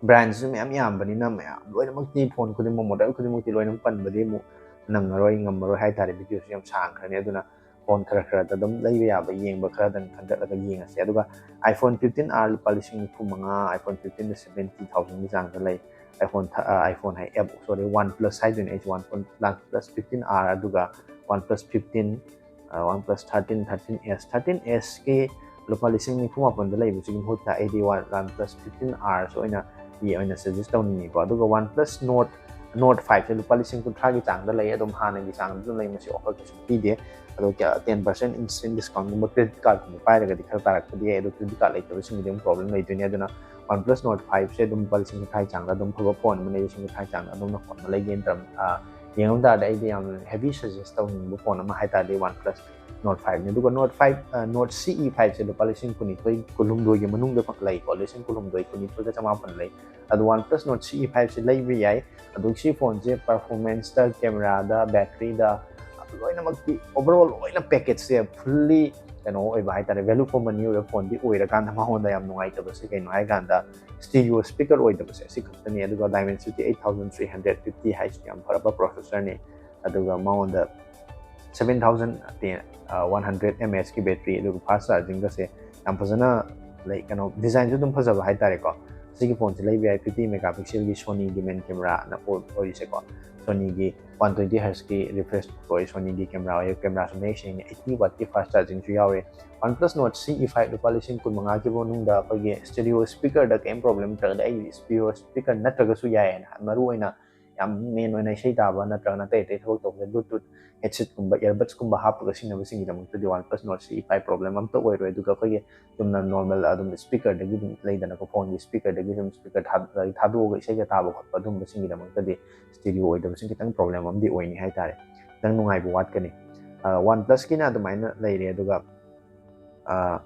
ꯕ꯭ꯔꯥꯟꯁꯨ ꯃꯌꯥꯝ ꯌꯥꯝꯕꯅꯤꯅ, ꯃꯌꯥꯝ ꯂꯣꯏꯅꯃꯛꯇꯤ, ꯐꯣꯟ ꯈꯨꯗꯤꯡꯃꯛ, ꯃꯣꯗꯦꯜ ꯈꯨꯗꯤꯡꯃꯛꯇꯤ ꯂꯣꯏꯅꯃꯛ ꯄꯟꯕꯗꯤ ꯑꯃꯨꯛ ꯅꯪꯉꯔꯣꯏ, ꯉꯝꯃꯔꯣꯏ ꯍꯥꯏꯇꯥꯔꯦ, ꯚꯤꯗꯤꯑꯣꯁꯨ ꯌꯥꯝ ꯁꯥꯡꯈ꯭ꯔꯅꯤ꯫ ꯑꯗꯨꯅ ꯐꯣꯟ ꯈꯔ ꯈꯔꯗ ꯑꯗꯨꯝ ꯂꯩꯕ ꯌꯥꯕ ꯌꯦꯡꯕ ꯈꯔꯗꯪ ꯈꯟꯒꯠꯂꯒ ꯌꯦꯡꯉꯁꯦ꯫ ꯑꯗꯨꯒ iPhone fifteen R ꯂꯨꯄꯥ ꯂꯤꯁꯤꯡ ꯅꯤꯐꯨ ꯃꯉꯥ, iPhone fifteen ꯗ seventy thousand ꯒꯤ ꯆꯥꯡꯗ ꯂꯩ꯫ iPhone ꯊ-, ꯑ, iPhone ꯍꯥꯏ, ꯑꯦꯞ, sorry, OnePlus ꯍꯥꯏꯗꯣꯏꯅꯦ ꯑꯩꯁꯦ, OnePlus fifteen R, ꯑꯗꯨꯒ OnePlus fifteen, ꯑ, OnePlus thirteen, thirteen S, thirteen S ꯀꯤ ꯂꯨꯄꯥ ꯂꯤꯁꯤꯡ ꯅꯤꯐꯨ ꯃꯥꯄꯟꯗ ꯂꯩꯕꯁꯤꯒꯤ ꯃꯍꯨꯠꯇ ꯑꯩꯗꯤ One, OnePlus fifteen R ꯁꯦ ꯑꯣꯏꯅ, ꯌꯦ-, ꯑꯣꯏꯅ suggest ꯇꯧꯅꯤꯡꯉꯤꯀꯣ꯫ ꯑꯗꯨꯒ OnePlus Nord, Nord five ꯁꯦ ꯂꯨꯄꯥ ꯂꯤꯁꯤꯡ ꯀꯨꯟꯊ꯭ꯔꯥꯒꯤ ꯆꯥꯡꯗ ꯂꯩ, ꯑꯗꯨꯝ ꯍꯥꯟꯅꯒꯤ ꯆꯥꯡꯗ ꯑꯗꯨꯝ ꯂꯩ꯫ ꯃꯁꯤ ꯑꯣꯐꯔ ꯀꯩꯁꯨ ꯄꯤꯗꯦ꯫ ꯑꯗꯣ ꯀꯌꯥ, ten percent instant discount ꯒꯨꯝꯕ credit card ꯀꯨꯝꯕ ꯄꯥꯏꯔꯒꯗꯤ ꯈꯔ ꯇꯥꯔꯛꯄꯗꯤ ꯌꯥꯏ, ꯑꯗꯣ credit card ꯂꯩꯇꯕꯁꯤꯡꯒꯤꯗꯤ ꯑꯃꯨꯛ problem ꯂꯩꯗꯣꯏꯅꯦ꯫ ꯑꯗꯨꯅ OnePlus Nord five ꯁꯦ ꯑꯗꯨꯝ ꯂꯨꯄꯥ ꯂꯤꯁꯤꯡ ꯀꯨꯟꯊ꯭ꯔꯥꯒꯤ ꯆꯥꯡꯗ ꯑꯗꯨꯝ ꯐꯕ ꯐꯣꯟ ꯑꯃꯅꯦ, ꯂꯤꯁꯤꯡ ꯀꯨꯟꯊ꯭ꯔꯥꯒꯤ ꯆꯥꯡꯗ ꯑꯗꯨꯝꯅ ꯐꯣꯟ ꯑꯃ ꯂꯩꯒꯦꯅ ꯇꯧꯔꯝ-, ꯑ, ꯌꯦꯡꯉꯝ ꯇꯥꯔꯗꯤ, ꯑꯩꯗꯤ ꯌꯥꯝꯅ heavy suggest ꯇꯧꯅꯤꯡꯕ ꯐꯣꯟ ꯑꯃ ꯍꯥꯏ ꯇꯥꯔꯗꯤ OnePlus Nord five ꯅꯤ꯫ ꯑꯗꯨꯒ Nord five, ꯑ, Nord C E five ꯁꯦ ꯂꯨꯄꯥ ꯂꯤꯁꯤꯡ ꯀꯨꯟꯅꯤꯊꯣꯏ, ꯀꯨꯟꯍꯨꯝꯗꯣꯏꯒꯤ ꯃꯅꯨꯡꯗ ꯐꯪ-, ꯂꯩꯀꯣ, ꯂꯤꯁꯤꯡ ꯀꯨꯟꯍꯨꯝꯗꯣꯏ, ꯀꯨꯟꯅꯤꯊꯣꯏꯒ ꯆꯃꯥꯄꯟ ꯂꯩ꯫ ꯑꯗꯣ OnePlus Nord C E five ꯁꯦ ꯂꯩꯕ ꯌꯥꯏ꯫ ꯑꯗꯣ ꯁꯤ ꯐꯣꯟꯁꯦ performance ꯇ, camera ꯗ, battery ꯗ, ꯂꯣꯏꯅꯃꯛꯇꯤ, overall ꯂꯣꯏꯅ package ꯁꯦ fully ꯀꯩꯅꯣ ꯑꯣꯏꯕ ꯍꯥꯏꯇꯥꯔꯦ, value for money ꯑꯣꯏꯕ ꯐꯣꯟꯗꯤ ꯑꯣꯏꯔꯀꯥꯟꯗ ꯃꯉꯣꯟꯗ ꯌꯥꯝ ꯅꯨꯡꯉꯥꯏꯇꯕꯁꯦ ꯀꯩꯅꯣ ꯍꯥꯏꯀꯥꯟꯗ stereo speaker ꯑꯣꯏꯗꯕꯁꯦ ꯑꯁꯤ ꯈꯛꯇꯅꯤ꯫ ꯑꯗꯨꯒ Dimensity eight thousand three hundred fifty ꯍꯥꯏꯁꯤ ꯌꯥꯝ ꯐꯔꯕ processorꯅꯤ꯫ ꯑꯗꯨꯒ ꯃꯉꯣꯟꯗ seven thousand one hundred mAh ꯀꯤ battery, ꯑꯗꯨꯒ fast chargingꯒꯁꯦ ꯌꯥꯝ ꯐꯖꯅ ꯂꯩ, ꯀꯩꯅꯣ designꯁꯨ ꯑꯗꯨꯝ ꯐꯖꯕ ꯍꯥꯏꯇꯥꯔꯦꯀꯣ꯫ ꯁꯤꯒꯤ ꯐꯣꯟꯁꯦ ꯂꯩꯕ ꯌꯥꯏ꯫ Fifty megapixelꯒꯤ Sonyꯒꯤ main cameraꯅ ꯑꯣꯏꯔꯤꯁꯦꯀꯣ꯫ Sonyꯒꯤ one twenty Hzꯀꯤ refresh ꯑꯣꯏ, Sonyꯒꯤ camera ꯑꯣꯏ, cameraꯁꯨ ꯃꯌꯦꯛ ꯁꯦꯡꯉꯤ, eighty wattꯀꯤ fast chargingꯁꯨ ꯌꯥꯎꯔꯤ꯫ OnePlus Nord C E five ꯂꯨꯄꯥ ꯂꯤꯁꯤꯡ ꯀꯨꯟ ꯃꯉꯥꯒꯤ ꯐꯥꯎ ꯃꯅꯨꯡꯗ ꯑꯩꯈꯣꯏꯒꯤ stereo speakerꯗ ꯀꯩꯝ problem ꯅꯠꯇ꯭ꯔꯒꯗꯤ ꯑꯩꯒꯤ stereo speaker ꯅꯠꯇ꯭ꯔꯒꯁꯨ ꯌꯥꯏꯌꯦꯅ, ꯃꯔꯨ ꯑꯣꯏꯅ ꯌꯥꯝ main ꯑꯣꯏꯅ ꯏꯁꯩ ꯇꯥꯕ ꯅꯠꯇ꯭ꯔꯒꯅ ꯑꯇꯩ ꯑꯇꯩ ꯊꯕꯛ ꯇꯧꯕꯗ Bluetooth headsetꯀꯨꯝꯕ earbudsꯀꯨꯝꯕ ꯍꯥꯞꯄꯒ ꯁꯤꯖꯤꯟꯅꯕꯁꯤꯡꯒꯤꯗꯃꯛꯇꯗꯤ OnePlus Nord C E five problem ꯑꯝꯇ ꯑꯣꯏꯔꯣꯏ꯫ ꯑꯗꯨꯒ ꯑꯩꯈꯣꯏꯒꯤ ꯆꯨꯝꯅ normal ꯑꯗꯨꯝ speakerꯗꯒꯤ ꯑꯗꯨꯝ ꯂꯩꯗꯅꯀꯣ, ꯐꯣꯟꯒꯤ speakerꯗꯒꯤ ꯑꯗꯨꯝ speaker ꯊꯥ-, ꯊꯥꯗꯣꯛꯑꯒ ꯏꯁꯩꯒ ꯇꯥꯕ ꯈꯣꯠꯄ ꯑꯗꯨꯝꯕꯁꯤꯡꯒꯤꯗꯃꯛꯇꯗꯤ stereo ꯑꯣꯏꯗꯕꯁꯤꯡ ꯈꯤꯇꯪ problem ꯑꯃꯗꯤ ꯑꯣꯏꯅꯤ ꯍꯥꯏꯇꯥꯔꯦ, ꯈꯤꯇꯪ ꯅꯨꯡꯉꯥꯏꯕ ꯋꯥꯠꯀꯅꯤ꯫ ꯑ, OnePlusꯀꯤꯅ ꯑꯗꯨꯃꯥꯏꯅ ꯂꯩꯔꯦ꯫ ꯑꯗꯨꯒ ꯑ,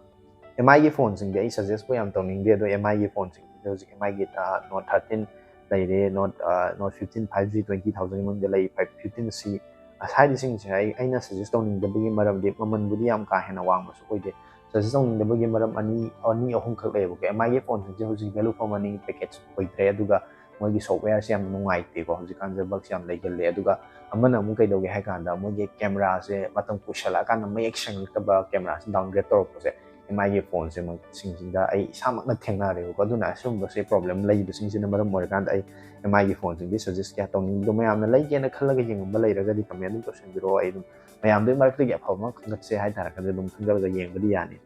MIꯒꯤ ꯐꯣꯟꯁꯤꯡꯗꯤ ꯑꯩ suggestꯄꯨ ꯌꯥꯝ ꯇꯧꯅꯤꯡꯗꯦ, ꯑꯗꯣ MIꯒꯤ ꯐꯣꯟꯁꯤꯡꯁꯤꯗ ꯍꯧꯖꯤꯛ MIꯒꯤ, ꯑ, Note thirteen ꯂꯩꯔꯦ, Note, ꯑ, Note fifteen five G twenty thousand ꯃꯅꯨꯡꯗ ꯂꯩ, five fifteen C ꯑꯁꯥꯏꯗꯁꯤꯡꯁꯦ ꯑꯩ, ꯑꯩꯅ suggest ꯇꯧꯅꯤꯡꯗꯕꯒꯤ ꯃꯔꯝꯗꯤ ꯃꯃꯜꯕꯨꯗꯤ ꯌꯥꯝ ꯀꯥ ꯍꯦꯟꯅ ꯋꯥꯡꯕꯁꯨ ꯑꯣꯏꯗꯦ꯫ Suggest ꯇꯧꯅꯤꯡꯗꯕꯒꯤ ꯃꯔꯝ ꯑꯅꯤ, ꯑꯅꯤ ꯑꯍꯨꯝꯈꯛ ꯂꯩꯌꯦꯕꯀꯣ꯫ MIꯒꯤ ꯐꯣꯟꯁꯤꯡꯁꯦ ꯍꯧꯖꯤꯛ value for money package ꯑꯣꯏꯗ꯭ꯔꯦ, ꯑꯗꯨꯒ ꯃꯣꯏꯒꯤ softwareꯁꯦ ꯌꯥꯝ ꯅꯨꯡꯉꯥꯏꯇꯦꯀꯣ, ꯍꯧꯖꯤꯛꯀꯥꯟꯁꯦ bugꯁꯦ ꯌꯥꯝ ꯂꯩꯒꯜꯂꯦ꯫ ꯑꯗꯨꯒ ꯑꯃꯅ ꯑꯃꯨꯛ ꯀꯩꯗꯧꯒꯦ ꯍꯥꯏ ꯀꯥꯟꯗ, ꯃꯣꯏꯒꯤ cameraꯁꯦ ꯃꯇꯝ ꯀꯨꯏꯁꯜꯂꯛꯑꯀꯥꯟꯗ ꯃꯌꯦꯛ ꯁꯦꯡꯉꯛꯇꯕ, cameraꯁꯦ downgrade ꯇꯧꯔꯛꯄꯁꯦ MIꯒꯤ ꯐꯣꯟꯁꯦ ꯃ-, ꯁꯤꯡꯁꯤꯗ ꯑꯩ ꯏꯁꯥꯃꯛꯅ ꯊꯦꯡꯅꯔꯦꯕꯀꯣ꯫ ꯑꯗꯨꯅ ꯑꯁꯤꯒꯨꯝꯕꯁꯦ problem ꯂꯩꯕꯁꯤꯡꯁꯤꯅ ꯃꯔꯝ ꯑꯣꯏꯔꯀꯥꯟꯗ ꯑꯩ MIꯒꯤ ꯐꯣꯟꯁꯤꯡꯗꯤ suggest ꯀꯌꯥ ꯇꯧꯅꯤꯡꯗꯦ꯫ ꯑꯗꯣ ꯃꯌꯥꯝꯅ ꯂꯩꯒꯦꯅ ꯈꯜꯂꯒ ꯌꯦꯡꯉꯝꯕ ꯂꯩꯔꯒꯗꯤ comment ꯑꯗꯨꯝ ꯇꯧꯁꯟꯕꯤꯔꯛꯑꯣ, ꯑꯩ ꯑꯗꯨꯝ ꯃꯌꯥꯝꯗꯨꯒꯤ ꯃꯔꯛꯇꯒꯤ ꯑꯐꯕ ꯑꯃ ꯈꯟꯒꯠꯁꯦ ꯍꯥꯏꯇꯥꯔꯒꯗꯤ ꯑꯗꯨꯝ ꯈꯟꯒꯠꯂꯒ ꯌꯦꯡꯕꯗꯤ ꯌꯥꯅꯤ꯫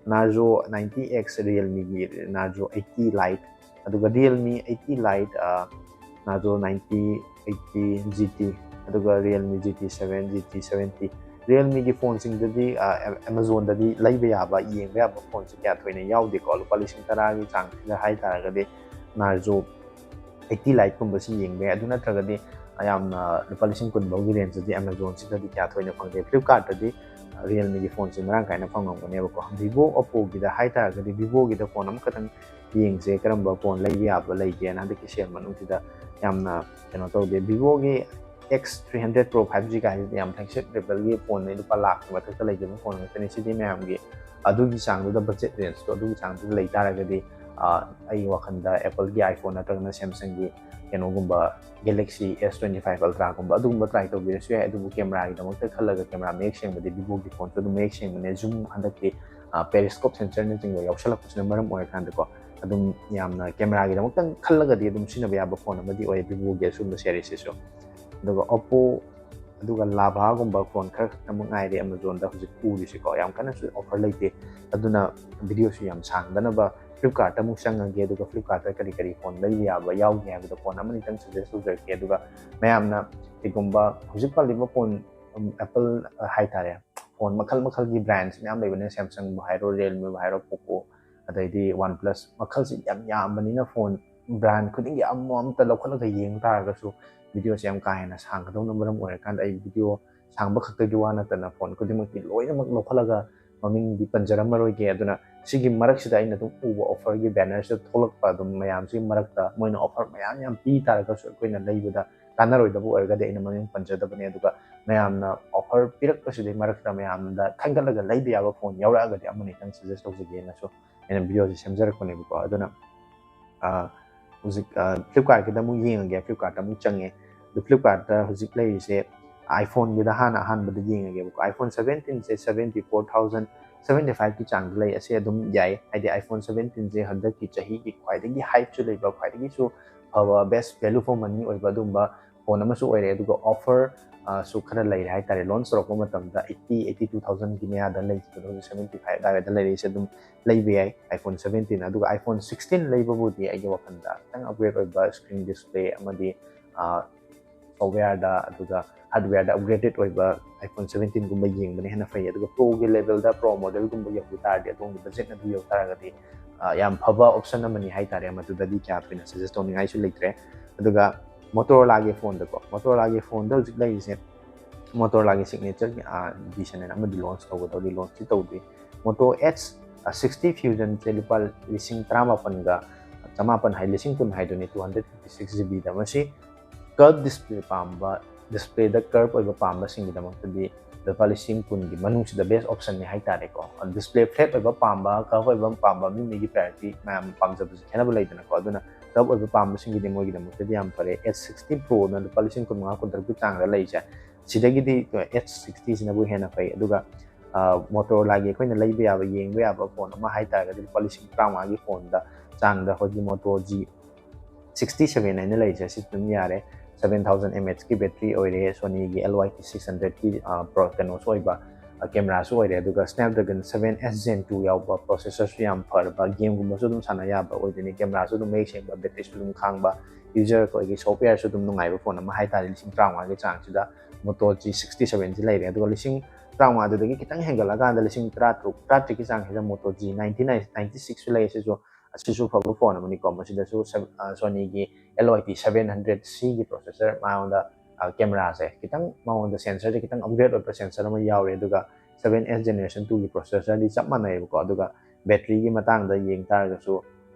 Narzo ninety X, Realmeꯒꯤ Narzo eighty Lite, ꯑꯗꯨꯒ Realme eighty Lite, ꯑ, Narzo ninety, eighty, GT, ꯑꯗꯨꯒ Realme GT seven, GT seventy꯫ Realmeꯒꯤ ꯐꯣꯟꯁꯤꯡꯗꯗꯤ, ꯑ, Amazonꯗꯗꯤ ꯂꯩꯕ ꯌꯥꯕ, ꯌꯦꯡꯕ ꯌꯥꯕ ꯐꯣꯟꯁꯦ ꯀꯌꯥ ꯊꯣꯏꯅ ꯌꯥꯎꯗꯦꯀꯣ꯫ ꯂꯨꯄꯥ ꯂꯤꯁꯤꯡ ꯇꯔꯥꯒꯤ ꯆꯥꯡꯁꯤꯗ ꯍꯥꯏꯇꯥꯔꯒꯗꯤ Narzo eighty Liteꯀꯨꯝꯕꯁꯤ ꯌꯦꯡꯕ ꯌꯥꯏ꯫ ꯑꯗꯨ ꯅꯠꯇ꯭ꯔꯒꯗꯤ ꯌꯥꯝꯅ ꯂꯨꯄꯥ ꯂꯤꯁꯤꯡ ꯀꯨꯟ ꯐꯥꯎꯒꯤ rangeꯇꯗꯤ Amazonꯁꯤꯗꯗꯤ ꯀꯌꯥ ꯊꯣꯏꯅ ꯐꯪꯗꯦ꯫ Flipkartꯇꯗꯤ, ꯑ, Realmeꯒꯤ ꯐꯣꯟꯁꯦ ꯃꯔꯥꯡ ꯀꯥꯏꯅ ꯐꯪꯉꯝꯒꯅꯦꯕꯀꯣ꯫ Vivo, Oppoꯒꯤꯗ ꯍꯥꯏꯇꯥꯔꯒꯗꯤ Vivoꯒꯤꯗ ꯐꯣꯟ ꯑꯃꯈꯛꯇꯪ ꯌꯦꯡꯁꯦ, ꯀꯔꯝꯕ ꯐꯣꯟ ꯂꯩꯕ ꯌꯥꯕ ꯂꯩꯒꯦꯅ꯫ ꯍꯟꯗꯛꯀꯤ sale ꯃꯅꯨꯡꯁꯤꯗ ꯌꯥꯝꯅ ꯀꯩꯅꯣ ꯇꯧꯗꯦ꯫ Vivoꯒꯤ X three hundred Pro five G ꯀꯥꯏꯁꯤꯗꯤ ꯌꯥꯝ flagship levelꯒꯤ ꯐꯣꯟꯅꯤ, ꯂꯨꯄꯥ ꯂꯥꯛꯀꯤ ꯃꯊꯛꯇ ꯂꯩꯈꯤꯕ ꯐꯣꯟ ꯉꯥꯛꯇꯅꯤ꯫ ꯁꯤꯗꯤ ꯃꯌꯥꯝꯒꯤ ꯑꯗꯨꯒꯤ ꯆꯥꯡꯗꯨꯗ, budget rangeꯇꯣ ꯑꯗꯨꯒꯤ ꯆꯥꯡꯗꯨꯗ ꯂꯩ ꯇꯥꯔꯒꯗꯤ, ꯑ, ꯑꯩꯒꯤ ꯋꯥꯈꯜꯗ Appleꯒꯤ iPhone ꯅꯠꯇ꯭ꯔꯒꯅ Samsungꯒꯤ ꯀꯩꯅꯣꯒꯨꯝꯕ Galaxy S twenty five Ultraꯒꯨꯝꯕ ꯑꯗꯨꯒꯨꯝꯕ try ꯇꯧꯕꯤꯔꯁꯨ ꯌꯥꯏ꯫ ꯑꯗꯨꯕꯨ cameraꯒꯤꯗꯃꯛꯇ ꯈꯜꯂꯒ camera ꯃꯌꯦꯛ ꯁꯦꯡꯕꯗꯤ Vivoꯒꯤ ꯐꯣꯟꯁꯨ ꯑꯗꯨꯝ ꯃꯌꯦꯛ ꯁꯦꯡꯕꯅꯦ꯫ Zoom ꯍꯟꯗꯛꯇꯤ, ꯑ, periscope sensorꯅꯆꯤꯡꯕ ꯌꯥꯎꯁꯜꯂꯛꯄꯁꯤꯅ ꯃꯔꯝ ꯑꯣꯏꯔꯀꯥꯟꯗꯀꯣ, ꯑꯗꯨꯝ ꯌꯥꯝꯅ cameraꯒꯤꯗꯃꯛꯇꯪ ꯈꯜꯂꯒꯗꯤ ꯑꯗꯨꯝ ꯁꯤꯖꯤꯟꯅꯕ ꯌꯥꯕ ꯐꯣꯟ ꯑꯃꯗꯤ ꯑꯣꯏ Vivoꯒꯤ ꯑꯁꯤꯒꯨꯝꯕ seriesꯁꯤꯁꯨ꯫ ꯑꯗꯨꯒ Oppo, ꯑꯗꯨꯒ Lavaꯒꯨꯝꯕ ꯐꯣꯟ ꯈꯔ ꯈꯛꯇꯃꯛ ꯉꯥꯏꯔꯦ Amazonꯗ ꯍꯧꯖꯤꯛ ꯎꯔꯤꯁꯤꯀꯣ꯫ ꯌꯥꯝ ꯀꯟꯅꯁꯨ offer ꯂꯩꯇꯦ, ꯑꯗꯨꯅ videoꯁꯨ ꯌꯥꯝ ꯁꯥꯡꯗꯅꯕ Flipkartꯇ ꯑꯃꯨꯛ ꯆꯪꯉꯒꯦ, ꯑꯗꯨꯒ Flipkartꯇ ꯀꯔꯤ ꯀꯔꯤ ꯐꯣꯟ ꯂꯩꯕ ꯌꯥꯕ ꯌꯥꯎꯒꯦ ꯍꯥꯏꯕꯗꯣ ꯐꯣꯟ ꯑꯃꯅꯤꯇꯪ suggest ꯇꯧꯖꯔꯛꯀꯦ꯫ ꯑꯗꯨꯒ ꯃꯌꯥꯝꯅ ꯀꯩꯒꯨꯝꯕ ꯍꯧꯖꯤꯛ ꯄꯜꯂꯤꯕ ꯐꯣꯟ, ꯎꯝ, Apple ꯍꯥꯏꯇꯥꯔꯦ, ꯐꯣꯟ ꯃꯈꯜ ꯃꯈꯜꯒꯤ brands ꯃꯌꯥꯝ ꯂꯩꯕꯅꯦ, Samsungꯕꯨ ꯍꯥꯏꯔꯣ, Realmeꯕꯨ ꯍꯥꯏꯔꯣ, Poco, ꯑꯗꯩꯗꯤ OnePlus, ꯃꯈꯜꯁꯤ ꯌꯥꯝ ꯌꯥꯝꯕꯅꯤꯅ ꯐꯣꯟ brand ꯈꯨꯗꯤꯡꯒꯤ ꯑꯃꯃꯝꯇ ꯂꯧꯈꯠꯂꯒ ꯌꯦꯡ ꯇꯥꯔꯒꯁꯨ videoꯁꯦ ꯌꯥꯝ ꯀꯥ ꯍꯦꯟꯅ ꯁꯥꯡꯒꯗꯧꯅ ꯃꯔꯝ ꯑꯣꯏꯔꯀꯥꯟꯗ ꯑꯩ video ꯁꯥꯡꯕ ꯈꯛꯇꯒꯤ ꯋꯥ ꯅꯠꯇꯅ ꯐꯣꯟ ꯈꯨꯗꯤꯡꯃꯛꯇꯤ ꯂꯣꯏꯅꯃꯛ ꯂꯧꯈꯠꯂꯒ ꯃꯃꯤꯡꯗꯤ ꯄꯟꯖꯔꯝꯃꯔꯣꯏꯒꯦ꯫ ꯑꯗꯨꯅ ꯁꯤꯒꯤ ꯃꯔꯛꯁꯤꯗ ꯑꯩꯅ ꯑꯗꯨꯝ ꯎꯕ offerꯒꯤ bannerꯁꯤꯗ ꯊꯣꯛꯂꯛꯄ ꯑꯗꯨꯝ ꯃꯌꯥꯝꯁꯤꯒꯤ ꯃꯔꯛꯇ ꯃꯣꯏꯅ offer ꯃꯌꯥꯝ ꯌꯥꯝ ꯄꯤ ꯇꯥꯔꯒꯁꯨ ꯑꯩꯈꯣꯏꯅ ꯂꯩꯕꯗ ꯀꯥꯟꯅꯔꯣꯏꯗꯕ ꯑꯣꯏꯔꯒꯗꯤ ꯑꯩꯅ ꯃꯃꯤꯡ ꯄꯟꯖꯗꯕꯅꯦ꯫ ꯑꯗꯨꯒ ꯃꯌꯥꯝꯅ offer ꯄꯤꯔꯛꯄꯁꯤꯗꯩ ꯃꯔꯛꯇ ꯃꯌꯥꯝꯗ ꯈꯟꯒꯠꯂꯒ ꯂꯩꯕ ꯌꯥꯕ ꯐꯣꯟ ꯌꯥꯎꯔꯛꯑꯒꯗꯤ ꯑꯃꯅꯤꯇꯪ suggest ꯇꯧꯖꯒꯦꯅꯁꯨ ꯑꯩꯅ videoꯁꯦ ꯁꯦꯝꯖꯔꯛꯄꯅꯦꯕꯀꯣ꯫ ꯑꯗꯨꯅ, ꯑ, ꯍꯧꯖꯤꯛ, ꯑ, Flipkartꯀꯤꯗ ꯑꯃꯨꯛ ꯌꯦꯡꯉꯒꯦ꯫ Flipkartꯇ ꯑꯃꯨꯛ ꯆꯪꯉꯦ꯫ ꯑꯗꯨ Flipkartꯇ ꯍꯧꯖꯤꯛ ꯂꯩꯔꯤꯁꯦ iPhoneꯒꯤꯗ ꯍꯥꯟꯅ ꯑꯍꯥꯟꯕꯗ ꯌꯦꯡꯉꯒꯦꯕꯀꯣ꯫ iPhone seventeenꯁꯦ seventy four thousand seventy fiveꯀꯤ ꯆꯥꯡꯗ ꯂꯩ꯫ ꯑꯁꯤ ꯑꯗꯨꯝ ꯌꯥꯏ, ꯍꯥꯏꯗꯤ iPhone seventeenꯁꯦ ꯍꯟꯗꯛꯀꯤ ꯆꯍꯤꯒꯤ ꯈ꯭ꯋꯥꯏꯗꯒꯤ hypeꯁꯨ ꯂꯩꯕ, ꯈ꯭ꯋꯥꯏꯗꯒꯤꯁꯨ ꯐꯕ, best value for money ꯑꯣꯏꯕ ꯑꯗꯨꯒꯨꯝꯕ ꯐꯣꯟ ꯑꯃꯁꯨ ꯑꯣꯏꯔꯦ꯫ ꯑꯗꯨꯒ offer, ꯑ, ꯁꯨ ꯈꯔ ꯂꯩꯔꯦ ꯍꯥꯏꯇꯥꯔꯦ꯫ Launch ꯇꯧꯔꯛꯄ ꯃꯇꯝꯗ eighty, eighty two thousandꯒꯤ ꯃꯌꯥꯗ ꯂꯩꯈꯤꯕꯗꯣ ꯍꯧꯖꯤꯛ seventy five ꯑꯗꯨꯋꯥꯏꯗ ꯂꯩꯔꯛꯏꯁꯦ ꯑꯗꯨꯝ ꯂꯩꯕ ꯌꯥꯏ iPhone seventeen꯫ ꯑꯗꯨꯒ iPhone sixteen ꯂꯩꯕꯕꯨꯗꯤ ꯑꯩꯒꯤ ꯋꯥꯈꯜꯗ ꯈꯤꯇꯪ upgrade ꯑꯣꯏꯕ screen display ꯑꯃꯗꯤ, ꯑ, softwareꯗ ꯑꯗꯨꯒ hardwareꯗ upgraded ꯑꯣꯏꯕ iPhone seventeenꯒꯨꯝꯕ ꯌꯦꯡꯕꯅ ꯍꯦꯟꯅ ꯐꯩ꯫ ꯑꯗꯨꯒ Proꯒꯤ levelꯗ Pro modelꯒꯨꯝꯕ ꯌꯧꯈꯤ ꯇꯥꯔꯗꯤ, ꯑꯗꯣꯝꯒꯤ budgetꯅ ꯑꯗꯨ ꯌꯧ ꯇꯥꯔꯒꯗꯤ, ꯑ, ꯌꯥꯝ ꯐꯕ option ꯑꯃꯅꯤ ꯍꯥꯏꯇꯥꯔꯦ꯫ ꯃꯗꯨꯗꯗꯤ ꯀꯌꯥ ꯊꯣꯏꯅ suggest ꯇꯧꯅꯤꯡꯉꯥꯏꯁꯨ ꯂꯩꯇ꯭ꯔꯦ꯫ ꯑꯗꯨꯒ Motorolaꯒꯤ ꯐꯣꯟꯗꯀꯣ, Motorolaꯒꯤ ꯐꯣꯟꯗ ꯍꯧꯖꯤꯛ ꯂꯩꯔꯤꯁꯦ Motorolaꯒꯤ signature, ꯑ, edition ꯍꯥꯏꯅ ꯑꯃꯗꯤ launch ꯇꯧꯒꯗꯧꯔꯤ, launchꯇꯤ ꯇꯧꯗ꯭ꯔꯤ꯫ Moto Edge, ꯑ, sixty Fusionꯁꯦ ꯂꯨꯄꯥ ꯂꯤꯁꯤꯡ ꯇꯔꯥꯃꯥꯄꯟꯒ ꯆꯃꯥꯄꯟ ꯍꯥꯏ, ꯂꯤꯁꯤꯡ ꯀꯨꯟ ꯍꯥꯏꯗꯨꯅꯤ, two hundred fifty six GBꯗ꯫ ꯃꯁꯤ curved display ꯄꯥꯝꯕ ꯗꯤꯁꯄ꯭ꯂꯦꯗ ꯀꯔꯞ ꯑꯣꯏꯕ ꯄꯥꯝꯕꯁꯤꯡꯒꯤꯗꯃꯛꯇꯗꯤ ꯂꯨꯄꯥ ꯂꯤꯁꯤꯡ ꯀꯨꯟꯒꯤ ꯃꯅꯨꯡꯁꯤꯗ ꯕꯦꯁ ꯑꯣꯞꯁꯟꯅꯤ ꯍꯥꯏꯇꯥꯔꯦꯀꯣ꯫ ꯗꯤꯁꯄ꯭ꯂꯦ ꯐ꯭ꯂꯦꯠ ꯑꯣꯏꯕ ꯄꯥꯝꯕ, ꯀꯔꯞ ꯑꯣꯏꯕ ꯄꯥꯝꯕ, ꯃꯤ ꯃꯤꯒꯤ ꯄ꯭ꯔꯥꯏꯌꯣꯔꯤꯇꯤ ꯃꯌꯥꯝ ꯄꯥꯝꯖꯕꯁꯦ ꯈꯦꯠꯅꯕ ꯂꯩꯗꯅꯀꯣ꯫ ꯑꯗꯨꯅ ꯀꯔꯞ ꯑꯣꯏꯕ ꯄꯥꯝꯕꯁꯤꯡꯒꯤꯗꯤ ꯃꯣꯏꯒꯤꯗꯃꯛꯇꯗꯤ ꯌꯥꯝ ꯐꯔꯦ꯫ ꯑꯦꯁ ꯁꯤꯛꯁꯇꯤ ꯄ꯭ꯔꯣꯅ ꯂꯨꯄꯥ ꯂꯤꯁꯤꯡ ꯀꯨꯟꯃꯉꯥ ꯀꯨꯟꯇꯔꯨꯛꯀꯤ ꯆꯥꯡꯗ ꯂꯩꯁꯦ, ꯁꯤꯗꯒꯤꯗꯤ ꯑꯦꯁ ꯁꯤꯛꯁꯇꯤꯁꯤꯅꯕꯨ ꯍꯦꯟꯅ ꯐꯩ꯫ ꯑꯗꯨꯒ ꯃꯣꯇꯣꯔꯣꯂꯥꯒꯤ ꯑꯩꯈꯣꯏꯅ ꯂꯩꯕ ꯌꯥꯕ, ꯌꯦꯡꯕ ꯌꯥꯕ ꯐꯣꯟ ꯑꯃ ꯍꯥꯏꯇꯥꯔꯒꯗꯤ ꯂꯨꯄꯥ ꯂꯤꯁꯤꯡ ꯇꯔꯥꯃꯉꯥꯒꯤ ꯐꯣꯟꯗ ꯆꯥꯡꯗ ꯑꯩꯈꯣꯏꯒꯤ ꯃꯣꯇꯣ ꯖꯤ ꯁꯤꯛꯁꯇꯤ ꯁꯚꯦꯟ ꯍꯥꯏꯅ ꯂꯩꯔꯤꯁꯦ, ꯁꯤ ꯑꯗꯨꯝ ꯌꯥꯔꯦ꯫ ꯁꯚꯦꯟ ꯊꯥꯎꯖꯟ ꯑꯦꯝ ꯑꯦꯆꯀꯤ ꯕꯦꯇ꯭ꯔꯤ ꯑꯣꯏꯔꯦ, ꯁꯣꯅꯤꯒꯤ ꯑꯦꯜ ꯋꯥꯏ ꯇꯤ ꯁꯤꯛꯁ ꯍꯟꯗ꯭ꯔꯦꯗꯀꯤ ꯀꯩꯅꯣꯁꯨ ꯑꯣꯏꯕ, ꯀꯦꯃꯦꯔꯥꯁꯨ ꯑꯣꯏꯔꯦ, ꯑꯗꯨꯒ ꯁ꯭ꯅꯦꯞꯗ꯭ꯔꯦꯒꯟ ꯁꯚꯦꯟ ꯑꯦꯁ ꯖꯦꯟ ꯇꯨ ꯌꯥꯎꯕ, ꯄ꯭ꯔꯣꯁꯦꯁꯔꯁꯨ ꯌꯥꯝ ꯐꯔꯕ, ꯒꯦꯝꯒꯨꯝꯕꯁꯨ ꯑꯗꯨꯝ ꯁꯥꯟꯅ ꯌꯥꯕ ꯑꯣꯏꯗꯣꯏꯅꯤ꯫ ꯀꯦꯃꯦꯔꯥꯁꯨ ꯑꯗꯨꯝ ꯃꯌꯦꯛ ꯁꯦꯡꯕ, ꯕꯦꯇ꯭ꯔꯤꯁꯨ ꯑꯗꯨꯝ ꯈꯥꯡꯕ, ꯌꯨꯖꯔ ꯑꯩꯈꯣꯏꯒꯤ ꯁꯣꯐꯋꯦꯌꯔꯁꯨ ꯑꯗꯨꯝ ꯅꯨꯡꯉꯥꯏꯕ ꯐꯣꯟ ꯑꯃ ꯍꯥꯏꯇꯥꯔꯦ꯫ ꯂꯤꯁꯤꯡ ꯇꯔꯥꯃꯉꯥꯒꯤ ꯆꯥꯡꯁꯤꯗ ꯃꯣꯇꯣ ꯖꯤ ꯁꯤꯛꯁꯇꯤ ꯁꯚꯦꯟꯁꯤ ꯂꯩꯔꯦ꯫ ꯑꯗꯨꯒ ꯂꯤꯁꯤꯡ ꯇꯔꯥꯃꯉꯥꯗꯨꯗꯒꯤ ꯈꯤꯇꯪ ꯍꯦꯟꯒꯠꯂꯀꯥꯟꯗ ꯂꯤꯁꯤꯡ ꯇꯔꯥꯇꯔꯨꯛ, ꯇꯔꯥꯇꯔꯦꯠꯀꯤ ꯆꯥꯡꯁꯤꯗ ꯃꯣꯇꯣ ꯖꯤ ꯅꯥꯏꯟꯇꯤ ꯅꯥꯏꯟ, ꯅꯥꯏꯟꯇꯤ ꯁꯤꯛꯁꯁꯨ ꯂꯩ꯫ ꯑꯁꯤꯁꯨ, ꯑꯁꯤꯁꯨ ꯐꯕ ꯐꯣꯟ ꯑꯃꯅꯤꯀꯣ꯫ ꯃꯁꯤꯗꯁꯨ ꯁꯣꯅꯤꯒꯤ L Y T seven hundred ꯁꯤꯒꯤ ꯄ꯭ꯔꯣꯁꯦꯁꯔ, ꯃꯉꯣꯟꯗ ꯀꯦꯃꯦꯔꯥꯁꯦ ꯈꯤꯇꯪ, ꯃꯉꯣꯟꯗ ꯁꯦꯟꯁꯔꯁꯦ ꯈꯤꯇꯪ ꯑꯞꯒ꯭ꯔꯦꯗ ꯑꯣꯏꯕ ꯁꯦꯟꯁꯔ ꯑꯃ ꯌꯥꯎꯔꯦ꯫ ꯑꯗꯨꯒ ꯁꯚꯦꯟ ꯑꯦꯁ ꯖꯦꯅꯦꯔꯦꯁꯟ ꯇꯨꯒꯤ ꯄ꯭ꯔꯣꯁꯦꯁꯔꯗꯤ ꯆꯞ ꯃꯥꯟꯅꯩꯕꯀꯣ꯫ ꯑꯗꯨꯒ ꯕꯦꯇ꯭ꯔꯤꯒꯤ ꯃꯇꯥꯡꯗ ꯌꯦꯡ ꯇꯥꯔꯒꯁꯨ,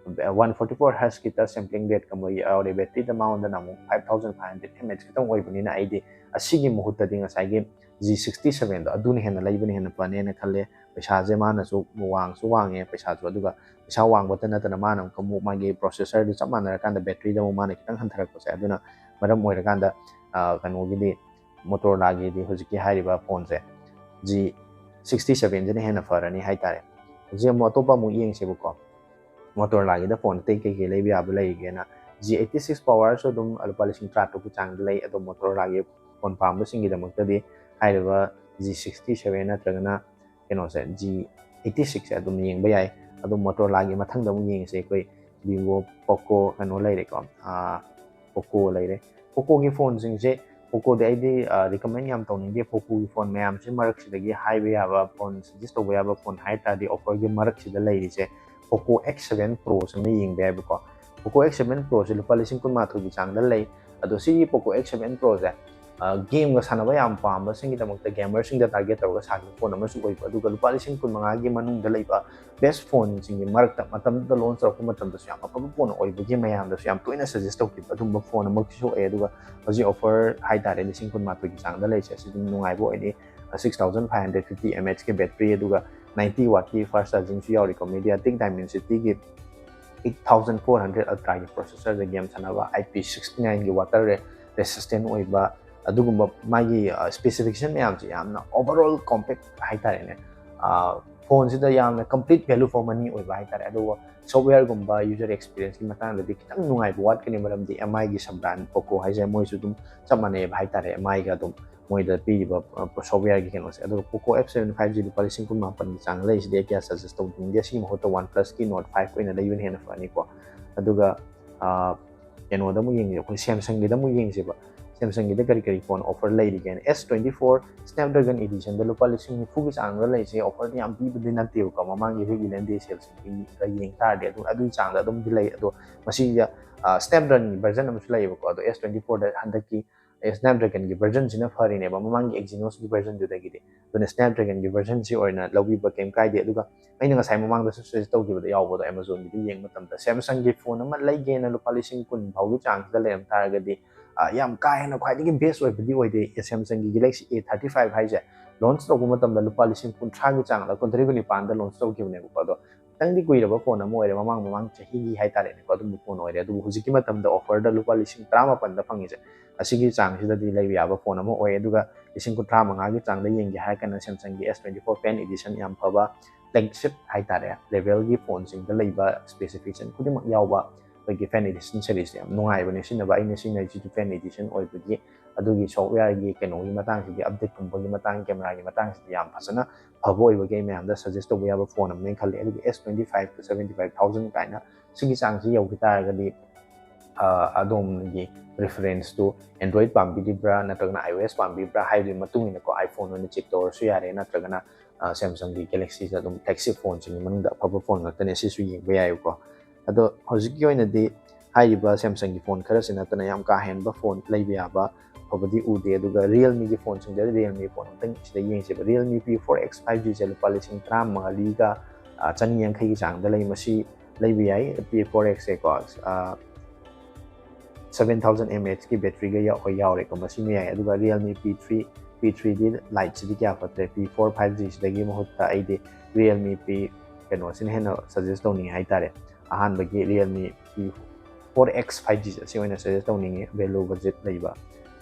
ꯋꯥꯟ ꯐꯣꯔꯇꯤ ꯐꯣꯔ ꯍꯔꯠꯁꯀꯤ ꯇꯆ ꯁꯦꯝꯄ꯭ꯂꯤꯡ ꯔꯦꯠꯀꯨꯝꯕ ꯌꯥꯎꯔꯦ꯫ ꯕꯦꯇ꯭ꯔꯤꯗ ꯃꯉꯣꯟꯗ ꯑꯃꯨꯛ five thousand five hundred M H ꯈꯤꯇꯪ ꯑꯣꯏꯕꯅꯤꯅ, ꯑꯩꯗꯤ ꯑꯁꯤꯒꯤ ꯃꯍꯨꯠꯇꯗꯤ ꯉꯁꯥꯏꯒꯤ ꯖꯤ ꯁꯤꯛꯁꯇꯤ ꯁꯚꯦꯟꯗꯣ, ꯑꯗꯨꯅ ꯍꯦꯟꯅ ꯂꯩꯕꯅ ꯍꯦꯟꯅ ꯐꯅꯦꯅ ꯈꯜꯂꯦ꯫ ꯄꯩꯁꯥꯁꯦ ꯃꯥꯅꯁꯨ ꯋꯥꯡꯁꯨ ꯋꯥꯡꯉꯦ ꯄꯩꯁꯥꯁꯨ, ꯑꯗꯨꯒ ꯄꯩꯁꯥ ꯋꯥꯡꯕꯇ ꯅꯠꯇꯅ ꯃꯥꯅ ꯑꯃꯨꯛꯀ ꯑꯃꯨꯛ ꯃꯥꯒꯤ ꯄ꯭ꯔꯣꯁꯦꯁꯔꯗꯨ ꯆꯞ ꯃꯥꯟꯅꯔꯀꯥꯟꯗ ꯕꯦꯇ꯭ꯔꯤꯗ ꯑꯃꯨꯛ ꯃꯥꯅ ꯈꯤꯇꯪ ꯍꯟꯊꯔꯛꯄꯁꯦ, ꯑꯗꯨꯅ ꯃꯔꯝ ꯑꯣꯏꯔꯀꯥꯟꯗ, ꯑ, ꯀꯩꯅꯣꯒꯤꯗꯤ, ꯃꯣꯇꯣꯔꯣꯂꯥꯒꯤꯗꯤ ꯍꯧꯖꯤꯛꯀꯤ ꯍꯥꯏꯔꯤꯕ ꯐꯣꯟꯁꯦ, ꯖꯤ ꯁꯤꯛꯁꯇꯤ ꯁꯚꯦꯟꯁꯤꯅ ꯍꯦꯟꯅ ꯐꯔꯅꯤ ꯍꯥꯏꯇꯥꯔꯦ꯫ ꯍꯧꯖꯤꯛ ꯑꯃꯨꯛ ꯑꯇꯣꯞꯄ ꯑꯃꯨꯛ ꯌꯦꯡꯁꯦꯕꯀꯣ꯫ ꯃꯣꯇꯣꯔꯣꯂꯥꯒꯤꯗ ꯐꯣꯟ ꯑꯇꯩ ꯀꯩꯀꯩ ꯂꯩꯕ ꯌꯥꯕ ꯂꯩꯒꯦꯅ, ꯖꯤ ꯑꯩꯠꯇꯤ ꯁꯤꯛꯁ ꯄꯋꯥꯔꯁꯨ ꯑꯗꯨꯝ ꯂꯨꯄꯥ ꯂꯤꯁꯤꯡ ꯇꯔꯥꯇꯔꯨꯛꯀꯤ ꯆꯥꯡꯗ ꯂꯩ꯫ ꯑꯗꯣ ꯃꯣꯇꯣꯔꯣꯂꯥꯒꯤ ꯐꯣꯟ ꯄꯥꯝꯕꯁꯤꯡꯒꯤꯗꯃꯛꯇꯗꯤ ꯍꯥꯏꯔꯤꯕ ꯖꯤ ꯁꯤꯛꯁꯇꯤ ꯁꯚꯦꯟ ꯅꯠꯇ꯭ꯔꯒꯅ ꯀꯩꯅꯣꯁꯦ, ꯖꯤ ꯑꯩꯠꯇꯤ ꯁꯤꯛꯁꯁꯦ ꯑꯗꯨꯝ ꯌꯦꯡꯕ ꯌꯥꯏ꯫ ꯑꯗꯣ ꯃꯣꯇꯣꯔꯣꯂꯥꯒꯤ ꯃꯊꯪꯗ ꯑꯃꯨꯛ ꯌꯦꯡꯉꯁꯦ ꯑꯩꯈꯣꯏ ꯚꯤꯚꯣ, ꯄꯣꯀꯣ, ꯀꯩꯅꯣ ꯂꯩꯔꯦꯀꯣ, ꯄꯣꯀꯣ ꯂꯩꯔꯦ꯫ ꯄꯣꯀꯣꯒꯤ ꯐꯣꯟꯁꯤꯡꯁꯦ, ꯄꯣꯀꯣꯗꯤ ꯑꯩꯗꯤ ꯔꯤꯀꯃꯦꯟ ꯌꯥꯝ ꯇꯧꯅꯤꯡꯗꯦ꯫ ꯄꯣꯀꯣꯒꯤ ꯐꯣꯟ ꯃꯌꯥꯝꯁꯤ ꯃꯔꯛꯁꯤꯗꯒꯤ ꯍꯥꯏꯕ ꯌꯥꯕ ꯐꯣꯟ, ꯁꯖꯦꯁ ꯇꯧꯕ ꯌꯥꯕ ꯐꯣꯟ ꯍꯥꯏ ꯇꯥꯔꯗꯤ, ꯑꯣꯐꯔꯒꯤ ꯃꯔꯛꯁꯤꯗ ꯂꯩꯔꯤꯁꯦ ꯄꯣꯀꯣ ꯑꯦꯛꯁ ꯁꯚꯦꯟ ꯄ꯭ꯔꯣꯁꯤ ꯑꯃ ꯌꯦꯡꯕ ꯌꯥꯏꯕꯀꯣ꯫ ꯄꯣꯀꯣ ꯑꯦꯛꯁ ꯁꯚꯦꯟ ꯄ꯭ꯔꯣꯁꯦ ꯂꯨꯄꯥ ꯂꯤꯁꯤꯡ ꯀꯨꯟꯃꯥꯊꯣꯏꯒꯤ ꯆꯥꯡꯗ ꯂꯩ꯫ ꯑꯗꯣ ꯁꯤꯒꯤ ꯄꯣꯀꯣ ꯑꯦꯛꯁ ꯁꯚꯦꯟ ꯄ꯭ꯔꯣꯁꯦ, ꯒꯦꯝꯒ ꯁꯥꯟꯅꯕ ꯌꯥꯝ ꯄꯥꯝꯕꯁꯤꯡꯒꯤꯗꯃꯛꯇ, ꯒꯦꯃꯔꯁꯤꯡꯗ ꯇꯥꯔꯒꯦꯠ ꯇꯧꯔꯒ ꯁꯥꯈꯤꯕ ꯐꯣꯟ ꯑꯃꯁꯨ ꯑꯣꯏꯕ, ꯑꯗꯨꯒ ꯂꯨꯄꯥ ꯂꯤꯁꯤꯡ ꯀꯨꯟ ꯃꯉꯥꯒꯤ ꯃꯅꯨꯡꯗ ꯂꯩꯕ ꯕꯦꯁ ꯐꯣꯟꯁꯤꯡꯒꯤ ꯃꯔꯛꯇ ꯃꯇꯝꯗꯨꯗ ꯂꯣꯟꯁ ꯇꯧꯔꯛꯄ ꯃꯇꯝꯗꯁꯨ ꯌꯥꯝ ꯑꯐꯕ ꯐꯣꯟ ꯑꯣꯏꯕꯒꯤ ꯃꯌꯥꯝꯗꯁꯨ ꯌꯥꯝ ꯇꯣꯏꯅ ꯁꯖꯦꯁ ꯇꯧꯈꯤꯕ ꯑꯗꯨꯝꯕ ꯐꯣꯟ ꯑꯃꯈꯛꯁꯨ ꯑꯣꯏ꯫ ꯑꯗꯨꯒ ꯍꯧꯖꯤꯛ ꯑꯣꯐꯔ ꯍꯥꯏꯇꯥꯔꯦ, ꯂꯤꯁꯤꯡ ꯀꯨꯟꯃꯥꯊꯣꯏꯒꯤ ꯆꯥꯡꯗ ꯂꯩꯔꯤꯁꯦ, ꯑꯁꯤ ꯑꯗꯨꯝ ꯅꯨꯡꯉꯥꯏꯕ ꯑꯣꯏꯅꯤ꯫ Six thousand five hundred fifty mAh ꯒꯤ ꯕꯦꯇ꯭ꯔꯤ, ꯑꯗꯨꯒ ninety watt ꯀꯤ ꯐꯥꯁ ꯆꯥꯔꯖꯤꯡꯁꯨ ꯌꯥꯎꯔꯤꯀꯣ꯫ MediaTek Dimensity ꯒꯤ eight thousand four hundred Ultra ꯒꯤ ꯄ꯭ꯔꯣꯁꯦꯁꯔꯗ ꯒꯦꯝ ꯁꯥꯟꯅꯕ, I P sixty nine ꯒꯤ water resistant ꯑꯣꯏꯕ, ꯑꯗꯨꯒꯨꯝꯕ ꯃꯥꯒꯤ ꯁ꯭ꯄꯦꯁꯤꯐꯤꯀꯦꯁꯟ ꯃꯌꯥꯝꯁꯦ ꯌꯥꯝꯅ overall compact ꯍꯥꯏꯇꯥꯔꯦꯅꯦ꯫ ꯐꯣꯟꯁꯤꯗ ꯌꯥꯝꯅ complete value for money ꯑꯣꯏꯕ ꯍꯥꯏꯇꯥꯔꯦ꯫ ꯑꯗꯨꯒ ꯁꯣꯐꯋꯦꯌꯔꯒꯨꯝꯕ ꯌꯨꯖꯔ ꯑꯦꯛꯁꯄꯤꯔꯤꯌꯦꯟꯁꯀꯤ ꯃꯇꯥꯡꯗꯗꯤ ꯈꯤꯇꯪ ꯅꯨꯡꯉꯥꯏꯕ ꯋꯥꯠꯀꯅꯤ, ꯃꯔꯝꯗꯤ MI ꯒꯤ sub brand POCO ꯍꯥꯏꯁꯦ ꯃꯣꯏꯁꯨ ꯑꯗꯨꯝ ꯆꯞ ꯃꯥꯟꯅꯩꯕ ꯍꯥꯏꯇꯥꯔꯦ, MI ꯒ ꯑꯗꯨꯝ ꯃꯣꯏꯗ ꯄꯤꯔꯤꯕ ꯁꯣꯐꯋꯦꯌꯔꯒꯤ ꯀꯩꯅꯣꯁꯦ꯫ ꯑꯗꯨꯒ POCO F seven five G ꯂꯨꯄꯥ ꯂꯤꯁꯤꯡ ꯀꯨꯟ ꯃꯥꯄꯟꯒꯤ ꯆꯥꯡ ꯂꯩꯔꯤꯁꯤꯗꯤ ꯑꯩ ꯀꯌꯥ ꯁꯖꯦꯁ ꯇꯧꯅꯤꯡꯗꯦ꯫ ꯁꯤꯒꯤ ꯃꯍꯨꯠꯇ OnePlus ꯀꯤ Note five ꯑꯣꯏꯅ ꯂꯩꯕꯅ ꯍꯦꯟꯅ ꯐꯅꯤꯀꯣ꯫ ꯑꯗꯨꯒ ꯀꯩꯅꯣꯗ ꯑꯃꯨꯛ ꯌꯦꯡꯁꯦ, ꯑꯩꯈꯣꯏ Samsung ꯒꯤꯗ ꯑꯃꯨꯛ ꯌꯦꯡꯁꯦꯕ꯫ Samsung ꯒꯤꯗ ꯀꯔꯤ ꯀꯔꯤ ꯐꯣꯟ ꯑꯣꯐꯔ ꯂꯩꯔꯤꯒꯦꯅ, S twenty four Snapdragon Edition ꯗ ꯂꯨꯄꯥ ꯂꯤꯁꯤꯡ ꯅꯤꯐꯨꯒꯤ ꯆꯥꯡꯗ ꯂꯩꯔꯤꯁꯦ ꯑꯣꯐꯔꯗꯤ ꯌꯥꯝ ꯄꯤꯕꯗꯤ ꯅꯠꯇꯦꯕꯀꯣ, ꯃꯃꯥꯡꯒꯤ ꯑꯩꯈꯣꯏꯒꯤ Valentine's Day sale ꯁꯤꯡꯗ ꯌꯦꯡ ꯇꯥꯔꯗꯤ ꯑꯗꯨꯝ ꯑꯗꯨꯒꯤ ꯆꯥꯡꯗ ꯑꯗꯨꯝꯗꯤ ꯂꯩ꯫ ꯑꯗꯣ ꯃꯁꯤꯗ Snapdragon ꯒꯤ version ꯑꯃꯁꯨ ꯂꯩꯌꯦꯕꯀꯣ꯫ ꯑꯗꯣ S twenty four ꯗ ꯍꯟꯗꯛꯀꯤ Snapdragon ꯒꯤ version ꯁꯤꯅ ꯐꯔꯤꯅꯦꯕ ꯃꯃꯥꯡꯒꯤ Exynos ꯀꯤ version ꯗꯨꯗꯒꯤꯗꯤ꯫ ꯑꯗꯨꯅ Snapdragon ꯒꯤ version ꯁꯤ ꯑꯣꯏꯅ ꯂꯧꯕꯤꯕ ꯀꯩꯝ ꯀꯥꯏꯗꯦ꯫ ꯑꯗꯨꯒ ꯑꯩꯅ ꯉꯁꯥꯏ ꯃꯃꯥꯡꯗꯁꯨ suggest ꯇꯧꯈꯤꯕꯗ ꯌꯥꯎꯕꯗꯣ, Amazon ꯒꯤꯗ ꯌꯦꯡꯕ ꯃꯇꯝꯗ Samsung ꯒꯤ ꯐꯣꯟ ꯑꯃ ꯂꯩꯒꯦꯅ ꯂꯨꯄꯥ ꯂꯤꯁꯤꯡ ꯀꯨꯟ ꯐꯥꯎꯒꯤ ꯆꯥꯡꯁꯤꯗ ꯂꯩꯔꯝ ꯇꯥꯔꯒꯗꯤ, ꯑ, ꯌꯥꯝ ꯀꯥ ꯍꯦꯟꯅ ꯈ꯭ꯋꯥꯏꯗꯒꯤ best ꯑꯣꯏꯕꯗꯤ ꯑꯣꯏꯗꯦ꯫ Samsung ꯒꯤ Galaxy A thirty five ꯍꯥꯏꯁꯦ launch ꯇꯧꯕ ꯃꯇꯝꯗ ꯂꯨꯄꯥ ꯂꯤꯁꯤꯡ ꯀꯨꯟꯊ꯭ꯔꯥꯒꯤ ꯆꯥꯡꯗ, ꯀꯨꯟꯇꯔꯦꯠ ꯀꯨꯟꯅꯤꯄꯥꯟꯗ launch ꯇꯧꯈꯤꯕꯅꯦꯕꯀꯣ꯫ ꯑꯗꯣ ꯈꯤꯇꯪꯗꯤ ꯀꯨꯏꯔꯕ ꯐꯣꯟ ꯑꯃ ꯑꯣꯏꯔꯦ, ꯃꯃꯥꯡ ꯃꯃꯥꯡ ꯆꯍꯤꯒꯤ ꯍꯥꯏꯇꯥꯔꯦꯅꯦꯀꯣ, ꯑꯗꯨꯝꯕ ꯐꯣꯟ ꯑꯣꯏꯔꯦ꯫ ꯑꯗꯨꯕꯨ ꯍꯧꯖꯤꯛꯀꯤ ꯃꯇꯝꯗ offer ꯗ ꯂꯨꯄꯥ ꯂꯤꯁꯤꯡ ꯇꯔꯥꯃꯥꯄꯟꯗ ꯐꯪꯉꯤꯁꯦ, ꯑꯁꯤꯒꯤ ꯆꯥꯡꯁꯤꯗꯗꯤ ꯂꯩꯕ ꯌꯥꯕ ꯐꯣꯟ ꯑꯃ ꯑꯣꯏ꯫ ꯑꯗꯨꯒ ꯂꯤꯁꯤꯡ ꯀꯨꯟꯊ꯭ꯔꯥ ꯃꯉꯥꯒꯤ ꯆꯥꯡꯗ ꯌꯦꯡꯒꯦ ꯍꯥꯏꯔꯒꯅ Samsung ꯒꯤ S twenty four Pen Edition, ꯌꯥꯝ ꯐꯕ flagship ꯍꯥꯏꯇꯥꯔꯦ, level ꯒꯤ ꯐꯣꯟꯁꯤꯡꯗ ꯂꯩꯕ specification ꯈꯨꯗꯤꯡꯃꯛ ꯌꯥꯎꯕ ꯑꯩꯈꯣꯏꯒꯤ Pen Edition series ꯁꯦ ꯌꯥꯝ ꯅꯨꯡꯉꯥꯏꯕꯅꯦ ꯁꯤꯖꯤꯟꯅꯕ꯫ ꯑꯩꯅ ꯁꯤꯖꯤꯟꯅꯔꯤꯁꯤꯁꯨ Pen Edition ꯑꯣꯏꯕꯒꯤ ꯑꯗꯨꯒꯤ software ꯒꯤ ꯀꯩꯅꯣꯒꯤ ꯃꯇꯥꯡꯁꯤꯗꯤ, update ꯀꯨꯝꯕꯒꯤ ꯃꯇꯥꯡ, camera ꯒꯤ ꯃꯇꯥꯡꯁꯤꯗꯤ ꯌꯥꯝ ꯐꯖꯅ ꯐꯕ ꯑꯣꯏꯕꯒꯤ ꯑꯩ ꯃꯌꯥꯝꯗ suggest ꯇꯧꯕ ꯌꯥꯕ ꯐꯣꯟ ꯑꯃꯅꯦꯅ ꯈꯜꯂꯤ꯫ ꯑꯗꯨꯒ S twenty five to seventy five thousand ꯀꯥꯏꯅ ꯁꯤꯒꯤ ꯆꯥꯡꯁꯤ ꯌꯧꯈꯤ ꯇꯥꯔꯒꯗꯤ, ꯑ, ꯑꯗꯣꯝꯒꯤ preference ꯇꯨ Android ꯄꯥꯝꯕꯤꯔꯤꯕ꯭ꯔꯥ ꯅꯠꯇ꯭ꯔꯒꯅ iOS ꯄꯥꯝꯕꯤꯕ꯭ꯔꯥ ꯍꯥꯏꯕꯒꯤ ꯃꯇꯨꯡ ꯏꯟꯅꯀꯣ, iPhone ꯑꯣꯏꯅ check ꯇꯧꯔꯁꯨ ꯌꯥꯔꯦ, ꯅꯠꯇ꯭ꯔꯒꯅ, ꯑ, Samsung ꯒꯤ Galaxy ꯁꯦ ꯑꯗꯨꯝ flagship ꯐꯣꯟꯁꯤꯡꯒꯤ ꯃꯅꯨꯡꯗ ꯑꯐꯕ ꯐꯣꯟ ꯉꯥꯛꯇꯅꯦ, ꯁꯤꯁꯨ ꯌꯦꯡꯕ ꯌꯥꯏꯀꯣ꯫ ꯑꯗꯣ ꯍꯧꯖꯤꯛꯀꯤ ꯑꯣꯏꯅꯗꯤ ꯍꯥꯏꯔꯤꯕ Samsung ꯒꯤ ꯐꯣꯟ ꯈꯔꯁꯤ ꯅꯠꯇꯅ ꯌꯥꯝ ꯀꯥ ꯍꯦꯟꯕ ꯐꯣꯟ ꯂꯩꯕ ꯌꯥꯕ, ꯐꯕꯗꯤ ꯎꯗꯦ꯫ ꯑꯗꯨꯒ Realme-ꯒꯤ phone-ꯁꯤꯡꯗ Realme phone ꯑꯃꯇꯪ ꯁꯤꯗ ꯌꯦꯡꯁꯦꯕ꯫ Realme P four X five G-ꯁꯦ ꯂꯨꯄꯥ ꯂꯤꯁꯤꯡ ꯇꯔꯥꯃꯉꯥꯒ ꯆꯅꯤ ꯌꯥꯡꯈꯩꯒꯤ ꯆꯥꯡꯗ ꯂꯩ꯫ ꯃꯁꯤ ꯂꯩꯕ ꯌꯥꯏ꯫ P four X-ꯁꯦꯀꯣ, seven thousand mAh-ꯀꯤ battery-ꯒ ꯌꯥꯎ-, ꯌꯥꯎꯔꯦꯀꯣ, ꯃꯁꯤ ꯃꯌꯥꯏ꯫ ꯑꯗꯨꯒ Realme P three, P three-ꯗꯤ light-ꯁꯤꯗꯤ ꯀꯌꯥ ꯐꯠꯇ꯭ꯔꯦ꯫ P four five G-ꯁꯤꯗꯒꯤ ꯃꯍꯨꯠꯇ ꯑꯩꯗꯤ Realme P, ꯀꯩꯅꯣꯁꯤꯅ ꯍꯦꯟꯅ suggest ꯇꯧꯅꯤꯡꯉꯤ ꯍꯥꯏꯇꯥꯔꯦ꯫ ꯑꯍꯥꯟꯕꯒꯤ Realme P four X five G-ꯁꯦ ꯑꯁꯤ ꯑꯣꯏꯅ suggest ꯇꯧꯅꯤꯡꯉꯤ, value budget ꯂꯩꯕ꯫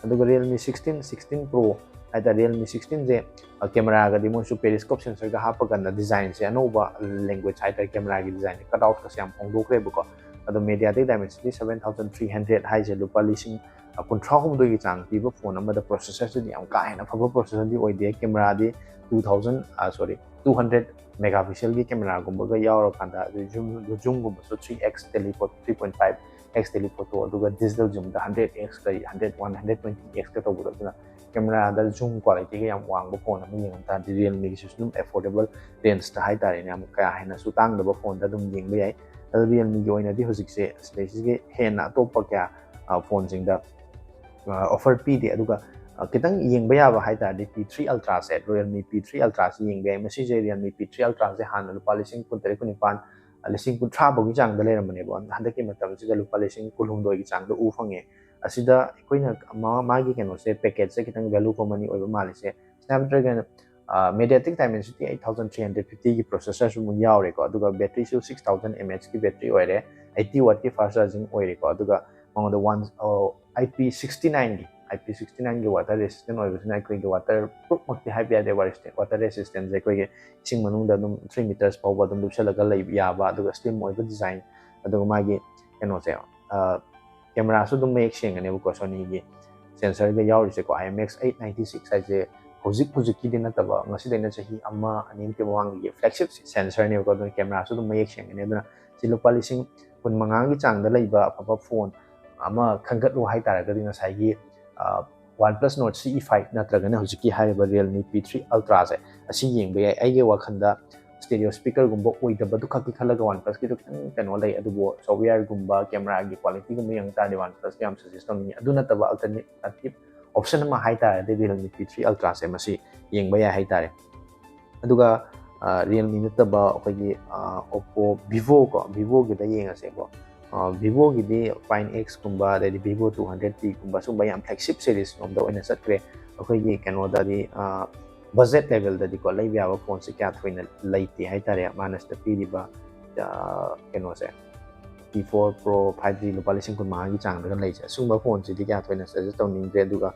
ꯑꯗꯨꯒ Realme sixteen, sixteen Pro ꯍꯥꯏꯇꯥꯔꯦ, Realme sixteen-ꯁꯦ, ꯑ, camera-ꯒꯗꯤ ꯃꯣꯏꯁꯨ periscope sensor-ꯒ ꯍꯥꯞꯄꯀꯥꯟꯗ design-ꯁꯦ ꯑꯅꯧꯕ language ꯍꯥꯏꯇꯥꯔꯦ, camera-ꯒꯤ design-ꯁꯦ, cut out-ꯀꯁꯦ ꯌꯥꯝ ꯍꯣꯡꯗꯣꯛꯈ꯭ꯔꯦꯕꯀꯣ꯫ ꯑꯗꯣ Mediatek Dimensity seven thousand three hundred ꯍꯥꯏꯁꯦ ꯂꯨꯄꯥ ꯂꯤꯁꯤꯡ ꯀꯨꯟꯊ꯭ꯔꯥ ꯍꯨꯝꯗꯣꯏꯒꯤ ꯆꯥꯡ ꯄꯤꯕ phone ꯑꯃꯗ processor-ꯁꯤꯗꯤ ꯌꯥꯝ ꯀꯥ ꯍꯦꯟꯅ ꯐꯕ processor-ꯗꯤ ꯑꯣꯏꯗꯦ꯫ Camera-ꯗꯤ two thousand, ꯑ, sorry, two hundred megapixel-ꯒꯤ camera-ꯒꯨꯝꯕꯒ ꯌꯥꯎꯔꯀꯥꯟꯗ, ꯑꯗꯨ zoom, zoom-ꯒꯨꯝꯕꯁꯨ three X telephoto, three point five X telephoto, ꯑꯗꯨꯒ digital zoom-ꯗ hundred X ꯀꯔꯤ, hundred, one hundred twenty X-ꯀ ꯇꯧꯕꯗꯣ, ꯑꯗꯨꯅ camera-ꯗ zoom quality-ꯒ ꯌꯥꯝ ꯋꯥꯡꯕ phone ꯑꯃ ꯌꯦꯡꯉꯝ ꯇꯥꯔꯗꯤ Realme-ꯒꯤꯁꯤꯁꯨ ꯑꯗꯨꯝ affordable range-ꯇ ꯍꯥꯏꯇꯥꯔꯦꯅꯦ, ꯌꯥꯝ ꯀꯥ ꯍꯦꯟꯅꯁꯨ ꯇꯥꯡꯗꯕ phone-ꯗ ꯑꯗꯨꯝ ꯌꯦꯡꯕ ꯌꯥꯏ꯫ ꯑꯗꯨ Realme-ꯒꯤ ꯑꯣꯏꯅꯗꯤ ꯍꯧꯖꯤꯛꯁꯦ ꯁꯤꯗꯩꯁꯤꯒꯤ ꯍꯦꯟꯅ ꯑꯇꯣꯞꯄ ꯀꯌꯥ, ꯑ, phone-ꯁꯤꯡꯗ, ꯑ, offer ꯄꯤꯗꯦ꯫ ꯑꯗꯨꯒ, ꯑ, ꯈꯤꯇꯪ ꯌꯦꯡꯕ ꯌꯥꯕ ꯍꯥꯏ ꯇꯥꯔꯗꯤ P three Ultra-ꯁꯦ, Realme P three Ultra-ꯁꯤ ꯌꯦꯡꯕ ꯌꯥꯏ꯫ ꯃꯁꯤꯁꯦ, Realme P three Ultra-ꯁꯦ ꯍꯥꯟꯅ ꯂꯨꯄꯥ ꯂꯤꯁꯤꯡ ꯀꯨꯟꯇꯔꯦꯠ, ꯀꯨꯟꯅꯤꯄꯥꯟ, ꯑ, ꯂꯤꯁꯤꯡ ꯀꯨꯟꯊ꯭ꯔꯥ ꯐꯥꯎꯒꯤ ꯆꯥꯡꯗ ꯂꯩꯔꯝꯕꯅꯦꯕ꯫ ꯍꯟꯗꯛꯀꯤ ꯃꯇꯝꯁꯤꯗ ꯂꯨꯄꯥ ꯂꯤꯁꯤꯡ ꯀꯨꯟꯍꯨꯝꯗꯣꯏꯒꯤ ꯆꯥꯡꯗ ꯎ ꯐꯪꯉꯦ꯫ ꯑꯁꯤꯗ ꯑꯩꯈꯣꯏꯅ ꯃꯥ-, ꯃꯥꯒꯤ ꯀꯩꯅꯣꯁꯦ, package-ꯁꯦ ꯈꯤꯇꯪ value for money ꯑꯣꯏꯕ ꯃꯥꯜꯂꯤꯁꯦ꯫ Snapdragon, ꯑ, Mediatek Dimensity eight thousand three hundred fifty-ꯒꯤ processor-ꯁꯨ ꯑꯃꯨꯛ ꯌꯥꯎꯔꯦꯀꯣ, ꯑꯗꯨꯒ battery-ꯁꯨ six thousand mAh-ꯀꯤ battery ꯑꯣꯏꯔꯦ, eighty watt-ꯀꯤ fast charging ꯑꯣꯏꯔꯦꯀꯣ, ꯑꯗꯨꯒ ꯃꯉꯣꯟꯗ one, ꯑ, I P sixty-nine-ꯒꯤ, I P sixty-nine-ꯒꯤ water resistant ꯑꯣꯏꯕꯁꯤꯅ ꯑꯩꯈꯣꯏꯒꯤ waterproof-ꯃꯛꯇꯤ ꯍꯥꯏꯕ ꯌꯥꯗꯦ, water resistant-, water resistance-ꯁꯦ ꯑꯩꯈꯣꯏꯒꯤ ꯏꯁꯤꯡ ꯃꯅꯨꯡꯗ ꯑꯗꯨꯝ three meters ꯐꯥꯎꯕ ꯑꯗꯨꯝ ꯂꯨꯞꯁꯜꯂꯒ ꯂꯩꯕ ꯌꯥꯕ, ꯑꯗꯨꯒ slim ꯑꯣꯏꯕ design, ꯑꯗꯨꯒ ꯃꯥꯒꯤ ꯀꯩꯅꯣꯁꯦ, ꯑ, camera-ꯁꯨ ꯑꯗꯨꯝ ꯃꯌꯦꯛ ꯁꯦꯡꯒꯅꯦꯕꯀꯣ, Sony-ꯒꯤ sensor-ꯒ ꯌꯥꯎꯔꯤꯁꯦꯀꯣ, I M X eight ninety-six ꯍꯥꯏꯁꯦ ꯍꯧꯖꯤꯛ ꯍꯧꯖꯤꯛꯀꯤꯗꯤ ꯅꯠꯇꯕ, ꯉꯁꯤꯗꯩꯅ ꯆꯍꯤ ꯑꯃ ꯑꯅꯤꯃꯨꯛꯀꯤ ꯃꯃꯥꯡꯒꯤ flagship sensor-ꯅꯦꯕꯀꯣ, ꯑꯗꯨꯅ camera-ꯁꯨ ꯑꯗꯨꯝ ꯃꯌꯦꯛ ꯁꯦꯡꯒꯅꯤ꯫ ꯑꯗꯨꯅ ꯁꯤ ꯂꯨꯄꯥ ꯂꯤꯁꯤꯡ ꯀꯨꯟꯃꯉꯥꯒꯤ ꯆꯥꯡꯗ ꯂꯩꯕ ꯑꯐꯕ phone ꯑꯃ ꯈꯟꯒꯠꯂꯨ ꯍꯥꯏꯇꯥꯔꯒꯗꯤ ꯉꯁꯥꯏꯒꯤ, ꯑ, OnePlus Nord C E five ꯅꯠꯇ꯭ꯔꯒꯅ ꯍꯧꯖꯤꯛꯀꯤ ꯍꯥꯏꯔꯤꯕ Realme P three Ultra-ꯁꯦ ꯑꯁꯤ ꯌꯦꯡꯕ ꯌꯥꯏ꯫ ꯑꯩꯒꯤ ꯋꯥꯈꯜꯗ stereo speaker-ꯒꯨꯝꯕ ꯑꯣꯏꯗꯕꯗꯨ ꯈꯛꯀꯤ ꯈꯜꯂꯒ OnePlus-ꯀꯤꯗꯣ ꯈꯤꯇꯪ ꯀꯩꯅꯣ ꯂꯩ, ꯑꯗꯨꯕꯨ software-ꯒꯨꯝꯕ, camera-ꯒꯤ quality-ꯒꯨꯝꯕ ꯌꯦꯡ ꯇꯥꯔꯗꯤ OnePlus-ꯀꯤ ꯌꯥꯝ suggest ꯇꯧꯅꯤꯡꯉꯤ꯫ ꯑꯗꯨ ꯅꯠꯇꯕ alternative option ꯑꯃ ꯍꯥꯏꯇꯥꯔꯒꯗꯤ Realme P three Ultra ꯁꯦ ꯃꯁꯤ ꯌꯦꯡꯕ ꯌꯥꯏ ꯍꯥꯏꯇꯥꯔꯦ꯫ ꯑꯗꯨꯒ Realme ꯅꯠꯇꯕ ꯑꯩꯈꯣꯏꯒꯤ Oppo, Vivo ꯀꯣ, Vivo ꯒꯤꯗ ꯌꯦꯡꯉꯁꯦꯀꯣ꯫ Vivo ꯒꯤꯗꯤ Pine X ꯀꯨꯝꯕ, ꯑꯗꯩꯗꯤ Vivo two hundred T ꯒꯨꯝꯕ, ꯁꯨꯝꯕ ꯌꯥꯝ flagship series ꯔꯣꯝꯗ ꯑꯣꯏꯅ ꯆꯠꯈ꯭ꯔꯦ꯫ ꯑꯩꯈꯣꯏꯒꯤ ꯀꯩꯅꯣꯗꯗꯤ budget level ꯗꯗꯤꯀꯣ, ꯂꯩꯕ ꯌꯥꯕ ꯐꯣꯟꯁꯦ ꯀꯌꯥ ꯊꯣꯏꯅ ꯂꯩꯇꯦ ꯍꯥꯏꯇꯥꯔꯦ꯫ ꯃꯥꯅ ꯁꯤꯗ ꯄꯤꯔꯤꯕ ꯀꯩꯅꯣꯁꯦ, P four Pro five G ꯂꯨꯄꯥ ꯂꯤꯁꯤꯡ ꯀꯨꯟ ꯃꯉꯥꯒꯤ ꯆꯥꯡꯗꯒ ꯂꯩꯁꯦ, ꯑꯁꯨꯝꯕ ꯐꯣꯟꯁꯤꯗꯤ ꯀꯌꯥ ꯊꯣꯏꯅ suggest ꯇꯧꯅꯤꯡꯗ꯭ꯔꯦ꯫ ꯑꯗꯨꯒ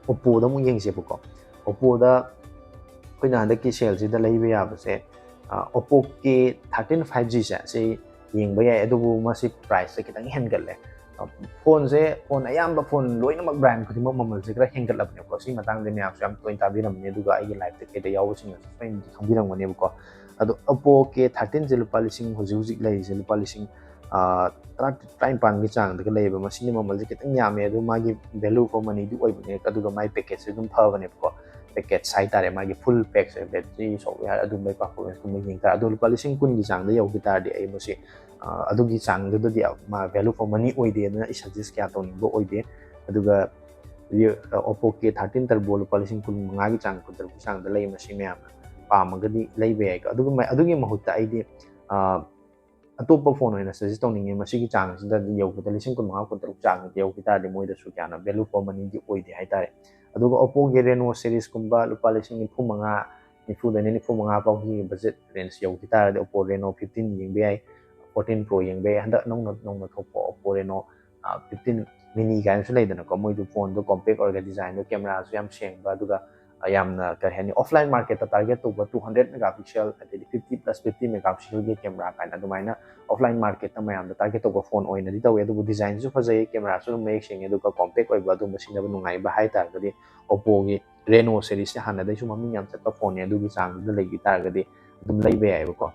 Oppo ꯗ ꯑꯃꯨꯛ ꯌꯦꯡꯁꯦꯕꯀꯣ꯫ Oppo ꯗ ꯑꯩꯈꯣꯏꯅ ꯍꯟꯗꯛꯀꯤ sale ꯁꯤꯗ ꯂꯩꯕ ꯌꯥꯕꯁꯦ, Oppo K thirteen five G ꯁꯦ, ꯁꯤ ꯌꯦꯡꯕ ꯌꯥꯏ, ꯑꯗꯨꯕꯨ ꯃꯁꯤ price ꯁꯦ ꯈꯤꯇꯪ ꯍꯦꯟꯒꯠꯂꯦ꯫ ꯐꯣꯟꯁꯦ, ꯐꯣꯟ ꯑꯌꯥꯝꯕ, ꯐꯣꯟ ꯂꯣꯏꯅꯃꯛ brand ꯈꯨꯗꯤꯡꯃꯛ ꯃꯃꯜꯁꯦ ꯈꯔ ꯍꯦꯟꯒꯠꯂꯕꯅꯦꯕꯀꯣ꯫ ꯁꯤ ꯃꯇꯥꯡꯗ ꯃꯌꯥꯝꯁꯨ ꯌꯥꯝ ꯇꯣꯏꯅ ꯇꯥꯕꯤꯔꯝꯃꯅꯤ, ꯑꯗꯨꯒ ꯑꯩꯒꯤ live ꯇ ꯀꯩꯗ ꯌꯥꯎꯕꯁꯤꯡꯅꯁꯨ ꯁꯣꯏꯅꯗꯤ ꯈꯪꯕꯤꯔꯝꯒꯅꯦꯕꯀꯣ꯫ ꯑꯗꯣ Oppo K thirteen ꯁꯦ ꯂꯨꯄꯥ ꯂꯤꯁꯤꯡ, ꯍꯧꯖꯤꯛ ꯍꯧꯖꯤꯛ ꯂꯩꯔꯤꯁꯦ ꯂꯨꯄꯥ ꯂꯤꯁꯤꯡ ꯇꯔꯥ, ꯇꯔꯥꯅꯤꯄꯥꯟꯒꯤ ꯆꯥꯡꯗꯒ ꯂꯩꯌꯦꯕ꯫ ꯃꯁꯤꯅ ꯃꯃꯜꯁꯦ ꯈꯤꯇꯪ ꯌꯥꯝꯃꯦ, ꯑꯗꯣ ꯃꯥꯒꯤ value for money ꯗꯤ ꯑꯣꯏꯕꯅꯦ, ꯑꯗꯨꯒ ꯃꯥꯒꯤ package ꯁꯦ ꯑꯗꯨꯝ ꯐꯕꯅꯦꯕꯀꯣ꯫ Package ꯍꯥꯏꯇꯥꯔꯦ, ꯃꯥꯒꯤ full pack ꯁꯦ, battery, software, ꯑꯗꯨꯝꯕꯒꯤ performance ꯀꯨꯝꯕ ꯌꯦꯡ ꯇꯥꯔꯦ꯫ ꯑꯗꯣ ꯂꯨꯄꯥ ꯂꯤꯁꯤꯡ ꯀꯨꯟꯒꯤ ꯆꯥꯡꯗ ꯌꯧꯈꯤ ꯇꯥꯔꯗꯤ ꯑꯩ ꯃꯁꯤ ꯑꯗꯨꯒꯤ ꯆꯥꯡꯗꯨꯗꯗꯤ ꯃꯥ value for money ꯑꯣꯏꯗꯦ, ꯑꯗꯨꯅ ꯑꯩ suggest ꯀꯌꯥ ꯇꯧꯅꯤꯡꯕ ꯑꯣꯏꯗꯦ꯫ ꯑꯗꯨꯒ Oppo K thirteen Turbo ꯂꯨꯄꯥ ꯂꯤꯁꯤꯡ ꯀꯨꯟ ꯃꯉꯥꯒꯤ ꯆꯥꯡ, ꯀꯨꯟ ꯇꯔꯨꯛꯀꯤ ꯆꯥꯡꯗ ꯂꯩ꯫ ꯃꯁꯤ ꯃꯌꯥꯝꯅ ꯄꯥꯝꯃꯒꯗꯤ ꯂꯩꯕ ꯌꯥꯏꯀꯣ꯫ ꯑꯗꯨꯒ ꯑꯗꯨꯒꯤ ꯃꯍꯨꯠꯇ ꯑꯩꯗꯤ ꯑꯇꯣꯞꯄ ꯐꯣꯟ ꯑꯣꯏꯅ suggest ꯇꯧꯅꯤꯡꯉꯦ꯫ ꯃꯁꯤꯒꯤ ꯆꯥꯡꯁꯤꯗꯗꯤ ꯌꯧꯕꯗ, ꯂꯤꯁꯤꯡ ꯀꯨꯟ ꯃꯉꯥ, ꯀꯨꯟ ꯇꯔꯨꯛ ꯆꯥꯡꯗ ꯌꯧꯈꯤ ꯇꯥꯔꯗꯤ ꯃꯣꯏꯗꯁꯨ ꯀꯌꯥꯅ value for money ꯗꯤ ꯑꯣꯏꯗꯦ ꯍꯥꯏꯇꯥꯔꯦ꯫ ꯑꯗꯨꯒ Oppo ꯒꯤ Reno series ꯀꯨꯝꯕ ꯂꯨꯄꯥ ꯂꯤꯁꯤꯡ ꯅꯤꯐꯨ ꯃꯉꯥ, ꯅꯤꯐꯨꯗꯩꯅ ꯅꯤꯐꯨ ꯃꯉꯥ ꯐꯥꯎꯒꯤ budget range ꯌꯧꯈꯤ ꯇꯥꯔꯗꯤ Oppo Reno fifteen ꯌꯦꯡꯕ ꯌꯥꯏ, fourteen Pro ꯌꯦꯡꯕ ꯌꯥꯏ꯫ ꯍꯟꯗꯛ ꯅꯧꯅ, ꯅꯧꯅ ꯊꯣꯛꯄ Oppo Reno fifteen Mini ꯀꯥꯏꯅꯁꯨ ꯂꯩꯗꯅꯀꯣ꯫ ꯃꯣꯏꯗꯨ ꯐꯣꯟꯗꯣ compact ꯑꯣꯏꯔꯒ, design ꯗꯣ, camera ꯁꯨ ꯌꯥꯝ ꯁꯦꯡꯕ, ꯑꯗꯨꯒ ꯌꯥꯝꯅ, ꯀꯔꯤ ꯍꯥꯏꯅꯤ, offline market ꯇ target ꯇꯧꯕ two hundred megapixel, ꯑꯗꯩꯗꯤ fifty plus fifty megapixel ꯒꯤ camera ꯀꯥꯏꯅ ꯑꯗꯨꯃꯥꯏꯅ offline market ꯇ ꯃꯌꯥꯝꯗ target ꯇꯧꯕ ꯐꯣꯟ ꯑꯣꯏꯅꯗꯤ ꯇꯧꯋꯦ꯫ ꯑꯗꯨꯕꯨ design ꯁꯨ ꯐꯖꯩ, camera ꯁꯨ ꯑꯗꯨꯝ ꯃꯌꯦꯛ ꯁꯦꯡꯉꯦ, ꯑꯗꯨꯒ compact ꯑꯣꯏꯕ, ꯑꯗꯨꯝꯕ ꯁꯤꯖꯤꯟꯅꯕ ꯅꯨꯡꯉꯥꯏꯕ ꯍꯥꯏ ꯇꯥꯔꯒꯗꯤ Oppo ꯒꯤ Reno series ꯁꯦ ꯍꯥꯟꯅꯗꯩꯁꯨ ꯃꯃꯤꯡ ꯌꯥꯝ ꯆꯠꯄ ꯐꯣꯟꯅꯦ꯫ ꯑꯗꯨꯒꯤ ꯆꯥꯡꯗꯨꯗ ꯂꯩꯈꯤ ꯇꯥꯔꯒꯗꯤ ꯑꯗꯨꯝ ꯂꯩꯕ ꯌꯥꯏꯑꯕꯀꯣ꯫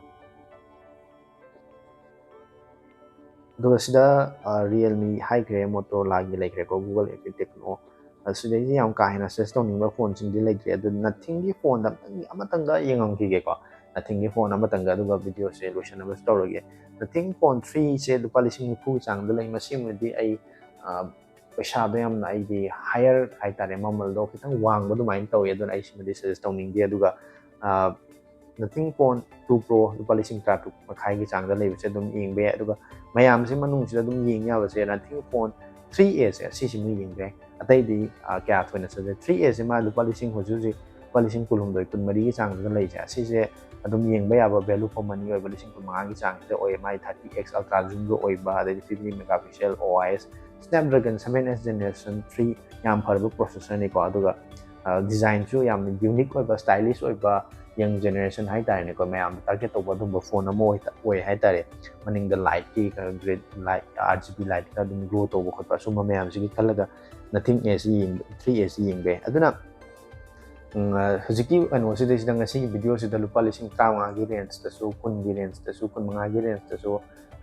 ꯑꯗꯨꯒ ꯁꯤꯗ Realme ꯍꯥꯏꯈ꯭ꯔꯦ, Motorola ꯒꯤ ꯂꯩꯈ꯭ꯔꯦꯀꯣ, Google F Tecno꯫ ꯑꯁꯤꯗꯩꯗꯤ ꯌꯥꯝ ꯀꯥ ꯍꯦꯟꯅ suggest ꯇꯧꯅꯤꯡꯕ ꯐꯣꯟꯁꯤꯡꯗꯤ ꯂꯩꯇ꯭ꯔꯦ꯫ ꯑꯗꯨ Nothing ꯒꯤ ꯐꯣꯟꯗ ꯑꯃꯇꯪ, ꯑꯃꯇꯪꯒ ꯌꯦꯡꯉꯝꯈꯤꯒꯦꯀꯣ, Nothing ꯒꯤ ꯐꯣꯟ ꯑꯃꯇꯪꯒ, ꯑꯗꯨꯒ video ꯁꯦ ꯂꯣꯏꯁꯟꯅꯕꯁꯨ ꯇꯧꯔꯒꯦ꯫ Nothing Phone three ꯁꯦ ꯂꯨꯄꯥ ꯂꯤꯁꯤꯡ ꯅꯤꯐꯨꯒꯤ ꯆꯥꯡꯗ ꯂꯩ꯫ ꯃꯁꯤꯃꯗꯤ ꯑꯩ, ꯑ, ꯄꯩꯁꯥꯗꯣ ꯌꯥꯝꯅ ꯑꯩꯗꯤ higher ꯍꯥꯏꯇꯥꯔꯦ, ꯃꯃꯜꯗꯣ ꯈꯤꯇꯪ ꯋꯥꯡꯕ ꯑꯗꯨꯃꯥꯏꯅ ꯇꯧꯋꯤ꯫ ꯑꯗꯨꯅ ꯑꯩ ꯁꯤꯃꯗꯤ suggest ꯇꯧꯅꯤꯡꯗꯦ꯫ ꯑꯗꯨꯒ Nothing Phone two Pro ꯂꯨꯄꯥ ꯂꯤꯁꯤꯡ ꯇꯔꯥ ꯇꯔꯨꯛ ꯃꯈꯥꯏꯒꯤ ꯆꯥꯡꯗ ꯂꯩꯕꯁꯦ ꯑꯗꯨꯝ ꯌꯦꯡꯕ ꯌꯥꯏ꯫ ꯑꯗꯨꯒ ꯃꯌꯥꯝꯁꯦ ꯃꯅꯨꯡꯁꯤꯗ ꯑꯗꯨꯝ ꯌꯦꯡ ꯌꯥꯕꯁꯦ Nothing Phone three A ꯁꯦ, ꯁꯤꯁꯤꯃ ꯌꯦꯡꯕ ꯌꯥꯏ꯫ ꯑꯇꯩꯗꯤ ꯀꯌꯥ ꯊꯣꯏꯅ ꯆꯠꯇꯦ꯫ Three A ꯁꯦ ꯃꯥ ꯂꯨꯄꯥ ꯂꯤꯁꯤꯡ, ꯍꯧꯖꯤꯛ ꯍꯧꯖꯤꯛ ꯂꯨꯄꯥ ꯂꯤꯁꯤꯡ ꯀꯨꯟꯍꯨꯝꯗꯣꯏ, ꯀꯨꯟꯃꯔꯤꯒꯤ ꯆꯥꯡꯗꯨꯗ ꯂꯩꯁꯦ, ꯑꯁꯤꯁꯦ ꯑꯗꯨꯝ ꯌꯦꯡꯕ ꯌꯥꯕ value for money ꯑꯣꯏꯕ ꯂꯤꯁꯤꯡ ꯀꯨꯟꯃꯉꯥꯒꯤ ꯆꯥꯡꯁꯤꯗ ꯑꯣꯏꯌꯦ꯫ ꯃꯥꯒꯤ thirty X ultra zoomꯒ ꯑꯣꯏꯕ, ꯑꯗꯩꯗꯤ fifty megapixel, OIS, Snapdragon seven S generation three, ꯌꯥꯝ ꯐꯔꯕ processor ꯅꯤꯀꯣ꯫ ꯑꯗꯨꯒ designꯁꯨ ꯌꯥꯝꯅ unique ꯑꯣꯏꯕ, stylish ꯑꯣꯏꯕ, young generation ꯍꯥꯏꯇꯥꯔꯦꯅꯦꯀꯣ, ꯃꯌꯥꯝꯅ target ꯇꯧꯕ ꯑꯗꯨꯝꯕ phone ꯑꯃ ꯑꯣꯏ ꯑꯣꯏ ꯍꯥꯏꯇꯥꯔꯦ꯫ ꯃꯅꯤꯡꯗ lightꯀꯤ ꯈꯔ, red light, RGB lightꯀ ꯑꯗꯨꯝ glow ꯇꯧꯕ ꯈꯣꯠꯄ, ꯑꯁꯨꯝꯕ ꯃꯌꯥꯝꯁꯤꯒꯤ ꯈꯜꯂꯒ Nothing A ꯁꯤ ꯌꯦꯡꯕ, Three A ꯁꯤ ꯌꯦꯡꯕ ꯌꯥꯏ꯫ ꯑꯗꯨꯅ ꯍꯧꯖꯤꯛꯀꯤ ꯀꯩꯅꯣꯁꯤꯗꯩꯁꯤꯗ, ꯉꯁꯤꯒꯤ videoꯁꯤꯗ ꯂꯨꯄꯥ ꯂꯤꯁꯤꯡ ꯇꯔꯥꯃꯉꯥꯒꯤ rangeꯇꯁꯨ, ꯀꯨꯟꯒꯤ rangeꯇꯁꯨ, ꯀꯨꯟꯃꯉꯥꯒꯤ rangeꯇꯁꯨ,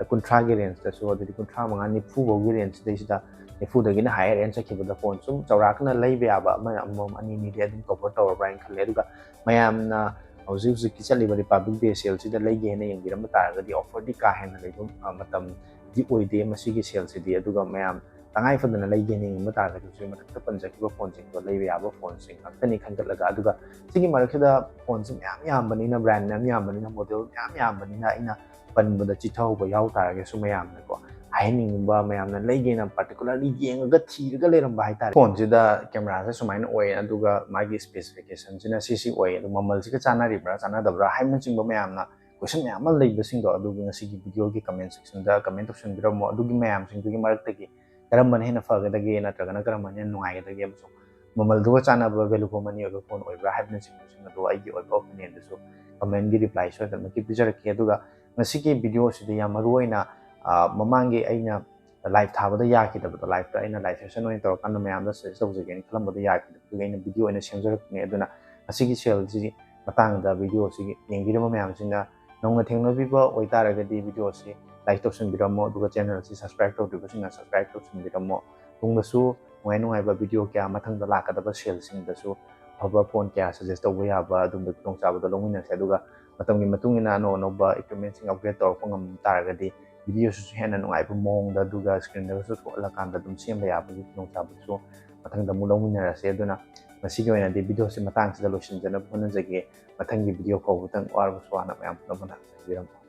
ꯀꯨꯟꯊ꯭ꯔꯥꯒꯤ rangeꯇꯁꯨ, ꯑꯗꯩꯗꯤ ꯀꯨꯟꯊ꯭ꯔꯥ ꯃꯉꯥ, ꯅꯤꯐꯨ ꯐꯥꯎꯒꯤ rangeꯁꯤꯗꯩꯁꯤꯗ, ꯅꯤꯐꯨꯗꯒꯤꯅ higher end ꯆꯠꯈꯤꯕꯗ phone ꯁꯨꯝ ꯆꯥꯎꯔꯥꯛꯅ ꯂꯩꯕ ꯌꯥꯕ ꯑꯃ, ꯑꯃꯃꯝ, ꯑꯅꯤ, ꯑꯅꯤꯗꯤ ꯑꯗꯨꯝ cover ꯇꯧꯔꯕ꯭ꯔꯥ ꯍꯥꯏꯅ ꯈꯜꯂꯦ꯫ ꯑꯗꯨꯒ ꯃꯌꯥꯝꯅ ꯍꯧꯖꯤꯛ ꯍꯧꯖꯤꯛꯀꯤ ꯆꯠꯂꯤꯕ Republic Day saleꯁꯤꯗ ꯂꯩꯒꯦ ꯍꯥꯏꯅ ꯌꯦꯡꯕꯤꯔꯝꯕ ꯇꯥꯔꯒꯗꯤ, offerꯗꯤ ꯀꯥ ꯍꯦꯟꯅ ꯂꯩꯕ ꯃꯇꯝꯗꯤ ꯑꯣꯏꯗꯦ ꯃꯁꯤꯒꯤ saleꯁꯤꯗꯤ꯫ ꯑꯗꯨꯒ ꯃꯌꯥꯝ ꯇꯉꯥꯏ ꯐꯗꯅ ꯂꯩꯒꯦ ꯍꯥꯏꯅ ꯌꯦꯡꯕ ꯇꯥꯔꯒꯗꯤ, ꯍꯧꯖꯤꯛ ꯃꯊꯛꯇ ꯄꯟꯖꯈꯤꯕ phoneꯁꯤꯡꯗꯣ ꯂꯩꯕ ꯌꯥꯕ phoneꯁꯤꯡ ꯉꯥꯛꯇꯅꯤ ꯈꯟꯒꯠꯂꯒ, ꯑꯗꯨꯒ ꯁꯤꯒꯤ ꯃꯔꯛꯁꯤꯗ phoneꯁꯤ ꯃꯌꯥꯝ ꯌꯥꯝꯕꯅꯤꯅ, brand ꯃꯌꯥꯝ ꯌꯥꯝꯕꯅꯤꯅ, model ꯃꯌꯥꯝ ꯌꯥꯝꯕꯅꯤꯅ, ꯑꯩꯅ ꯄꯟꯕꯗ ꯆꯤꯊꯍꯧꯕ ꯌꯥꯎ ꯇꯥꯔꯒꯁꯨ, ꯃꯌꯥꯝꯅꯀꯣ ꯍꯥꯏꯍꯟꯅꯤꯡꯕ, ꯃꯌꯥꯝꯅ ꯂꯩꯒꯦꯅ particularly ꯌꯦꯡꯉꯒ ꯊꯤꯔꯒ ꯂꯩꯔꯝꯕ ꯍꯥꯏꯇꯥꯔꯦ꯫ Phoneꯁꯤꯗ cameraꯁꯦ ꯁꯨꯃꯥꯏꯅ ꯑꯣꯏ, ꯑꯗꯨꯒ ꯃꯥꯒꯤ specificationꯁꯤꯅ ꯁꯤ ꯁꯤ ꯑꯣꯏ, ꯑꯗꯨ ꯃꯃꯜꯁꯤꯒ ꯆꯥꯟꯅꯔꯤꯕ꯭ꯔꯥ ꯆꯥꯟꯅꯗꯕ꯭ꯔꯥ ꯍꯥꯏꯕꯅꯆꯤꯡꯕ ꯃꯌꯥꯝꯅ question ꯃꯌꯥꯝ ꯑꯃ ꯂꯩꯕꯁꯤꯡꯗꯣ, ꯑꯗꯨꯒꯤ ꯉꯁꯤꯒꯤ videoꯒꯤ comment sectionꯗ comment ꯇꯧꯁꯟꯕꯤꯔꯝꯃꯣ꯫ ꯑꯗꯨꯒꯤ ꯃꯌꯥꯝꯁꯤꯡꯗꯨꯒꯤ ꯃꯔꯛꯇꯒꯤ ꯀꯔꯝꯕꯅ ꯍꯦꯟꯅ ꯐꯒꯗꯒꯦ ꯅꯠꯇ꯭ꯔꯒꯅ ꯀꯔꯝꯕꯅ ꯍꯦꯟꯅ ꯅꯨꯡꯉꯥꯏꯒꯗꯒꯦ ꯑꯃꯁꯨꯡ ꯃꯃꯜꯗꯨꯒ ꯆꯥꯟꯅꯕ value for money ꯑꯣꯏꯕ phone ꯑꯣꯏꯕ꯭ꯔꯥ ꯍꯥꯏꯕꯅꯆꯤꯡꯕꯁꯤꯡ ꯑꯗꯣ ꯑꯩꯒꯤ ꯑꯣꯏꯕ opinionꯗꯁꯨ commentꯀꯤ reply ꯁꯣꯏꯗꯅꯃꯛꯀꯤ ꯄꯤꯖꯔꯛꯀꯦ꯫ ꯑꯗꯨꯒ ꯉꯁꯤꯒꯤ videoꯁꯤꯗ ꯌꯥꯝ ꯃꯔꯨꯑꯣꯏꯅ, ꯑ, ꯃꯃꯥꯡꯒꯤ ꯑꯩꯅ live ꯊꯥꯕꯗ ꯌꯥꯈꯤꯗꯕꯗꯣ, liveꯇ ꯑꯩꯅ live session ꯑꯣꯏꯅ ꯇꯧꯔꯀꯥꯟꯗ ꯃꯌꯥꯝꯗ suggest ꯇꯧꯖꯒꯦꯅ ꯈꯜꯂꯝꯕꯗꯣ ꯌꯥꯈꯤꯗꯕꯗꯨꯒꯤ ꯑꯩꯅ video ꯑꯣꯏꯅ ꯁꯦꯝꯖꯔꯛꯄꯅꯦ꯫ ꯑꯗꯨꯅ ꯉꯁꯤꯒꯤ saleꯁꯤꯒꯤ ꯃꯇꯥꯡꯗ videoꯁꯤ ꯌꯦꯡꯕꯤꯔꯕ ꯃꯌꯥꯝꯁꯤꯡꯅ ꯅꯧꯅ ꯊꯦꯡꯅꯕꯤꯕ ꯑꯣꯏꯇꯥꯔꯒꯗꯤ videoꯁꯤ like ꯇꯧꯁꯤꯟꯕꯤꯔꯝꯃꯣ, ꯑꯗꯨꯒ channelꯁꯤ subscribe ꯇꯧꯗ꯭ꯔꯤꯕꯁꯤꯡꯅ subscribe ꯇꯧꯁꯤꯟꯕꯤꯔꯝꯃꯣ꯫ ꯇꯨꯡꯗꯁꯨ ꯅꯨꯡꯉꯥꯏ ꯅꯨꯡꯉꯥꯏꯕ video ꯀꯌꯥ ꯃꯊꯪꯗ ꯂꯥꯛꯀꯗꯕ saleꯁꯤꯡꯗꯁꯨ ꯑꯐꯕ phone ꯀꯌꯥ suggest ꯇꯧꯕ ꯌꯥꯕ ꯑꯗꯨꯝꯕꯒꯤ ꯈꯨꯗꯣꯡꯆꯥꯕꯗꯣ ꯂꯧꯃꯤꯟꯅꯁꯦ꯫ ꯑꯗꯨꯒ ꯃꯇꯝꯒꯤ ꯃꯇꯨꯡ ꯏꯟꯅ ꯑꯅꯧ ꯑꯅꯧꯕ equipmentꯁꯤꯡ upgrade ꯇꯧꯔꯛꯄ ꯉꯝ ꯇꯥꯔꯒꯗꯤ videoꯁꯤꯁꯨ ꯍꯦꯟꯅ ꯅꯨꯡꯉꯥꯏꯕ ꯃꯑꯣꯡꯗ, ꯑꯗꯨꯒ screenꯗꯒꯁꯨ ꯊꯣꯛꯍꯜꯂꯀꯥꯟꯗ ꯑꯗꯨꯝ ꯁꯦꯝꯕ ꯌꯥꯕꯒꯤ ꯈꯨꯗꯣꯡꯆꯥꯕꯗꯨꯁꯨ ꯃꯊꯪꯗ ꯑꯃꯨꯛ ꯂꯧꯃꯤꯟꯅꯔꯁꯦ꯫ ꯑꯗꯨꯅ ꯉꯁꯤꯒꯤ ꯑꯣꯏꯅꯗꯤ videoꯁꯦ ꯃꯇꯥꯡꯁꯤꯗ ꯂꯣꯏꯁꯤꯟꯖꯅꯕ ꯍꯣꯠꯅꯖꯒꯦ꯫ ꯃꯊꯪꯒꯤ video ꯐꯥꯎꯕꯗꯪ ꯋꯥꯔꯕꯁꯨ ꯋꯥꯅ ꯃꯌꯥꯝ ꯄꯨꯝꯅꯃꯛꯅ ꯉꯥꯏꯕꯤꯔꯝꯃꯨ꯫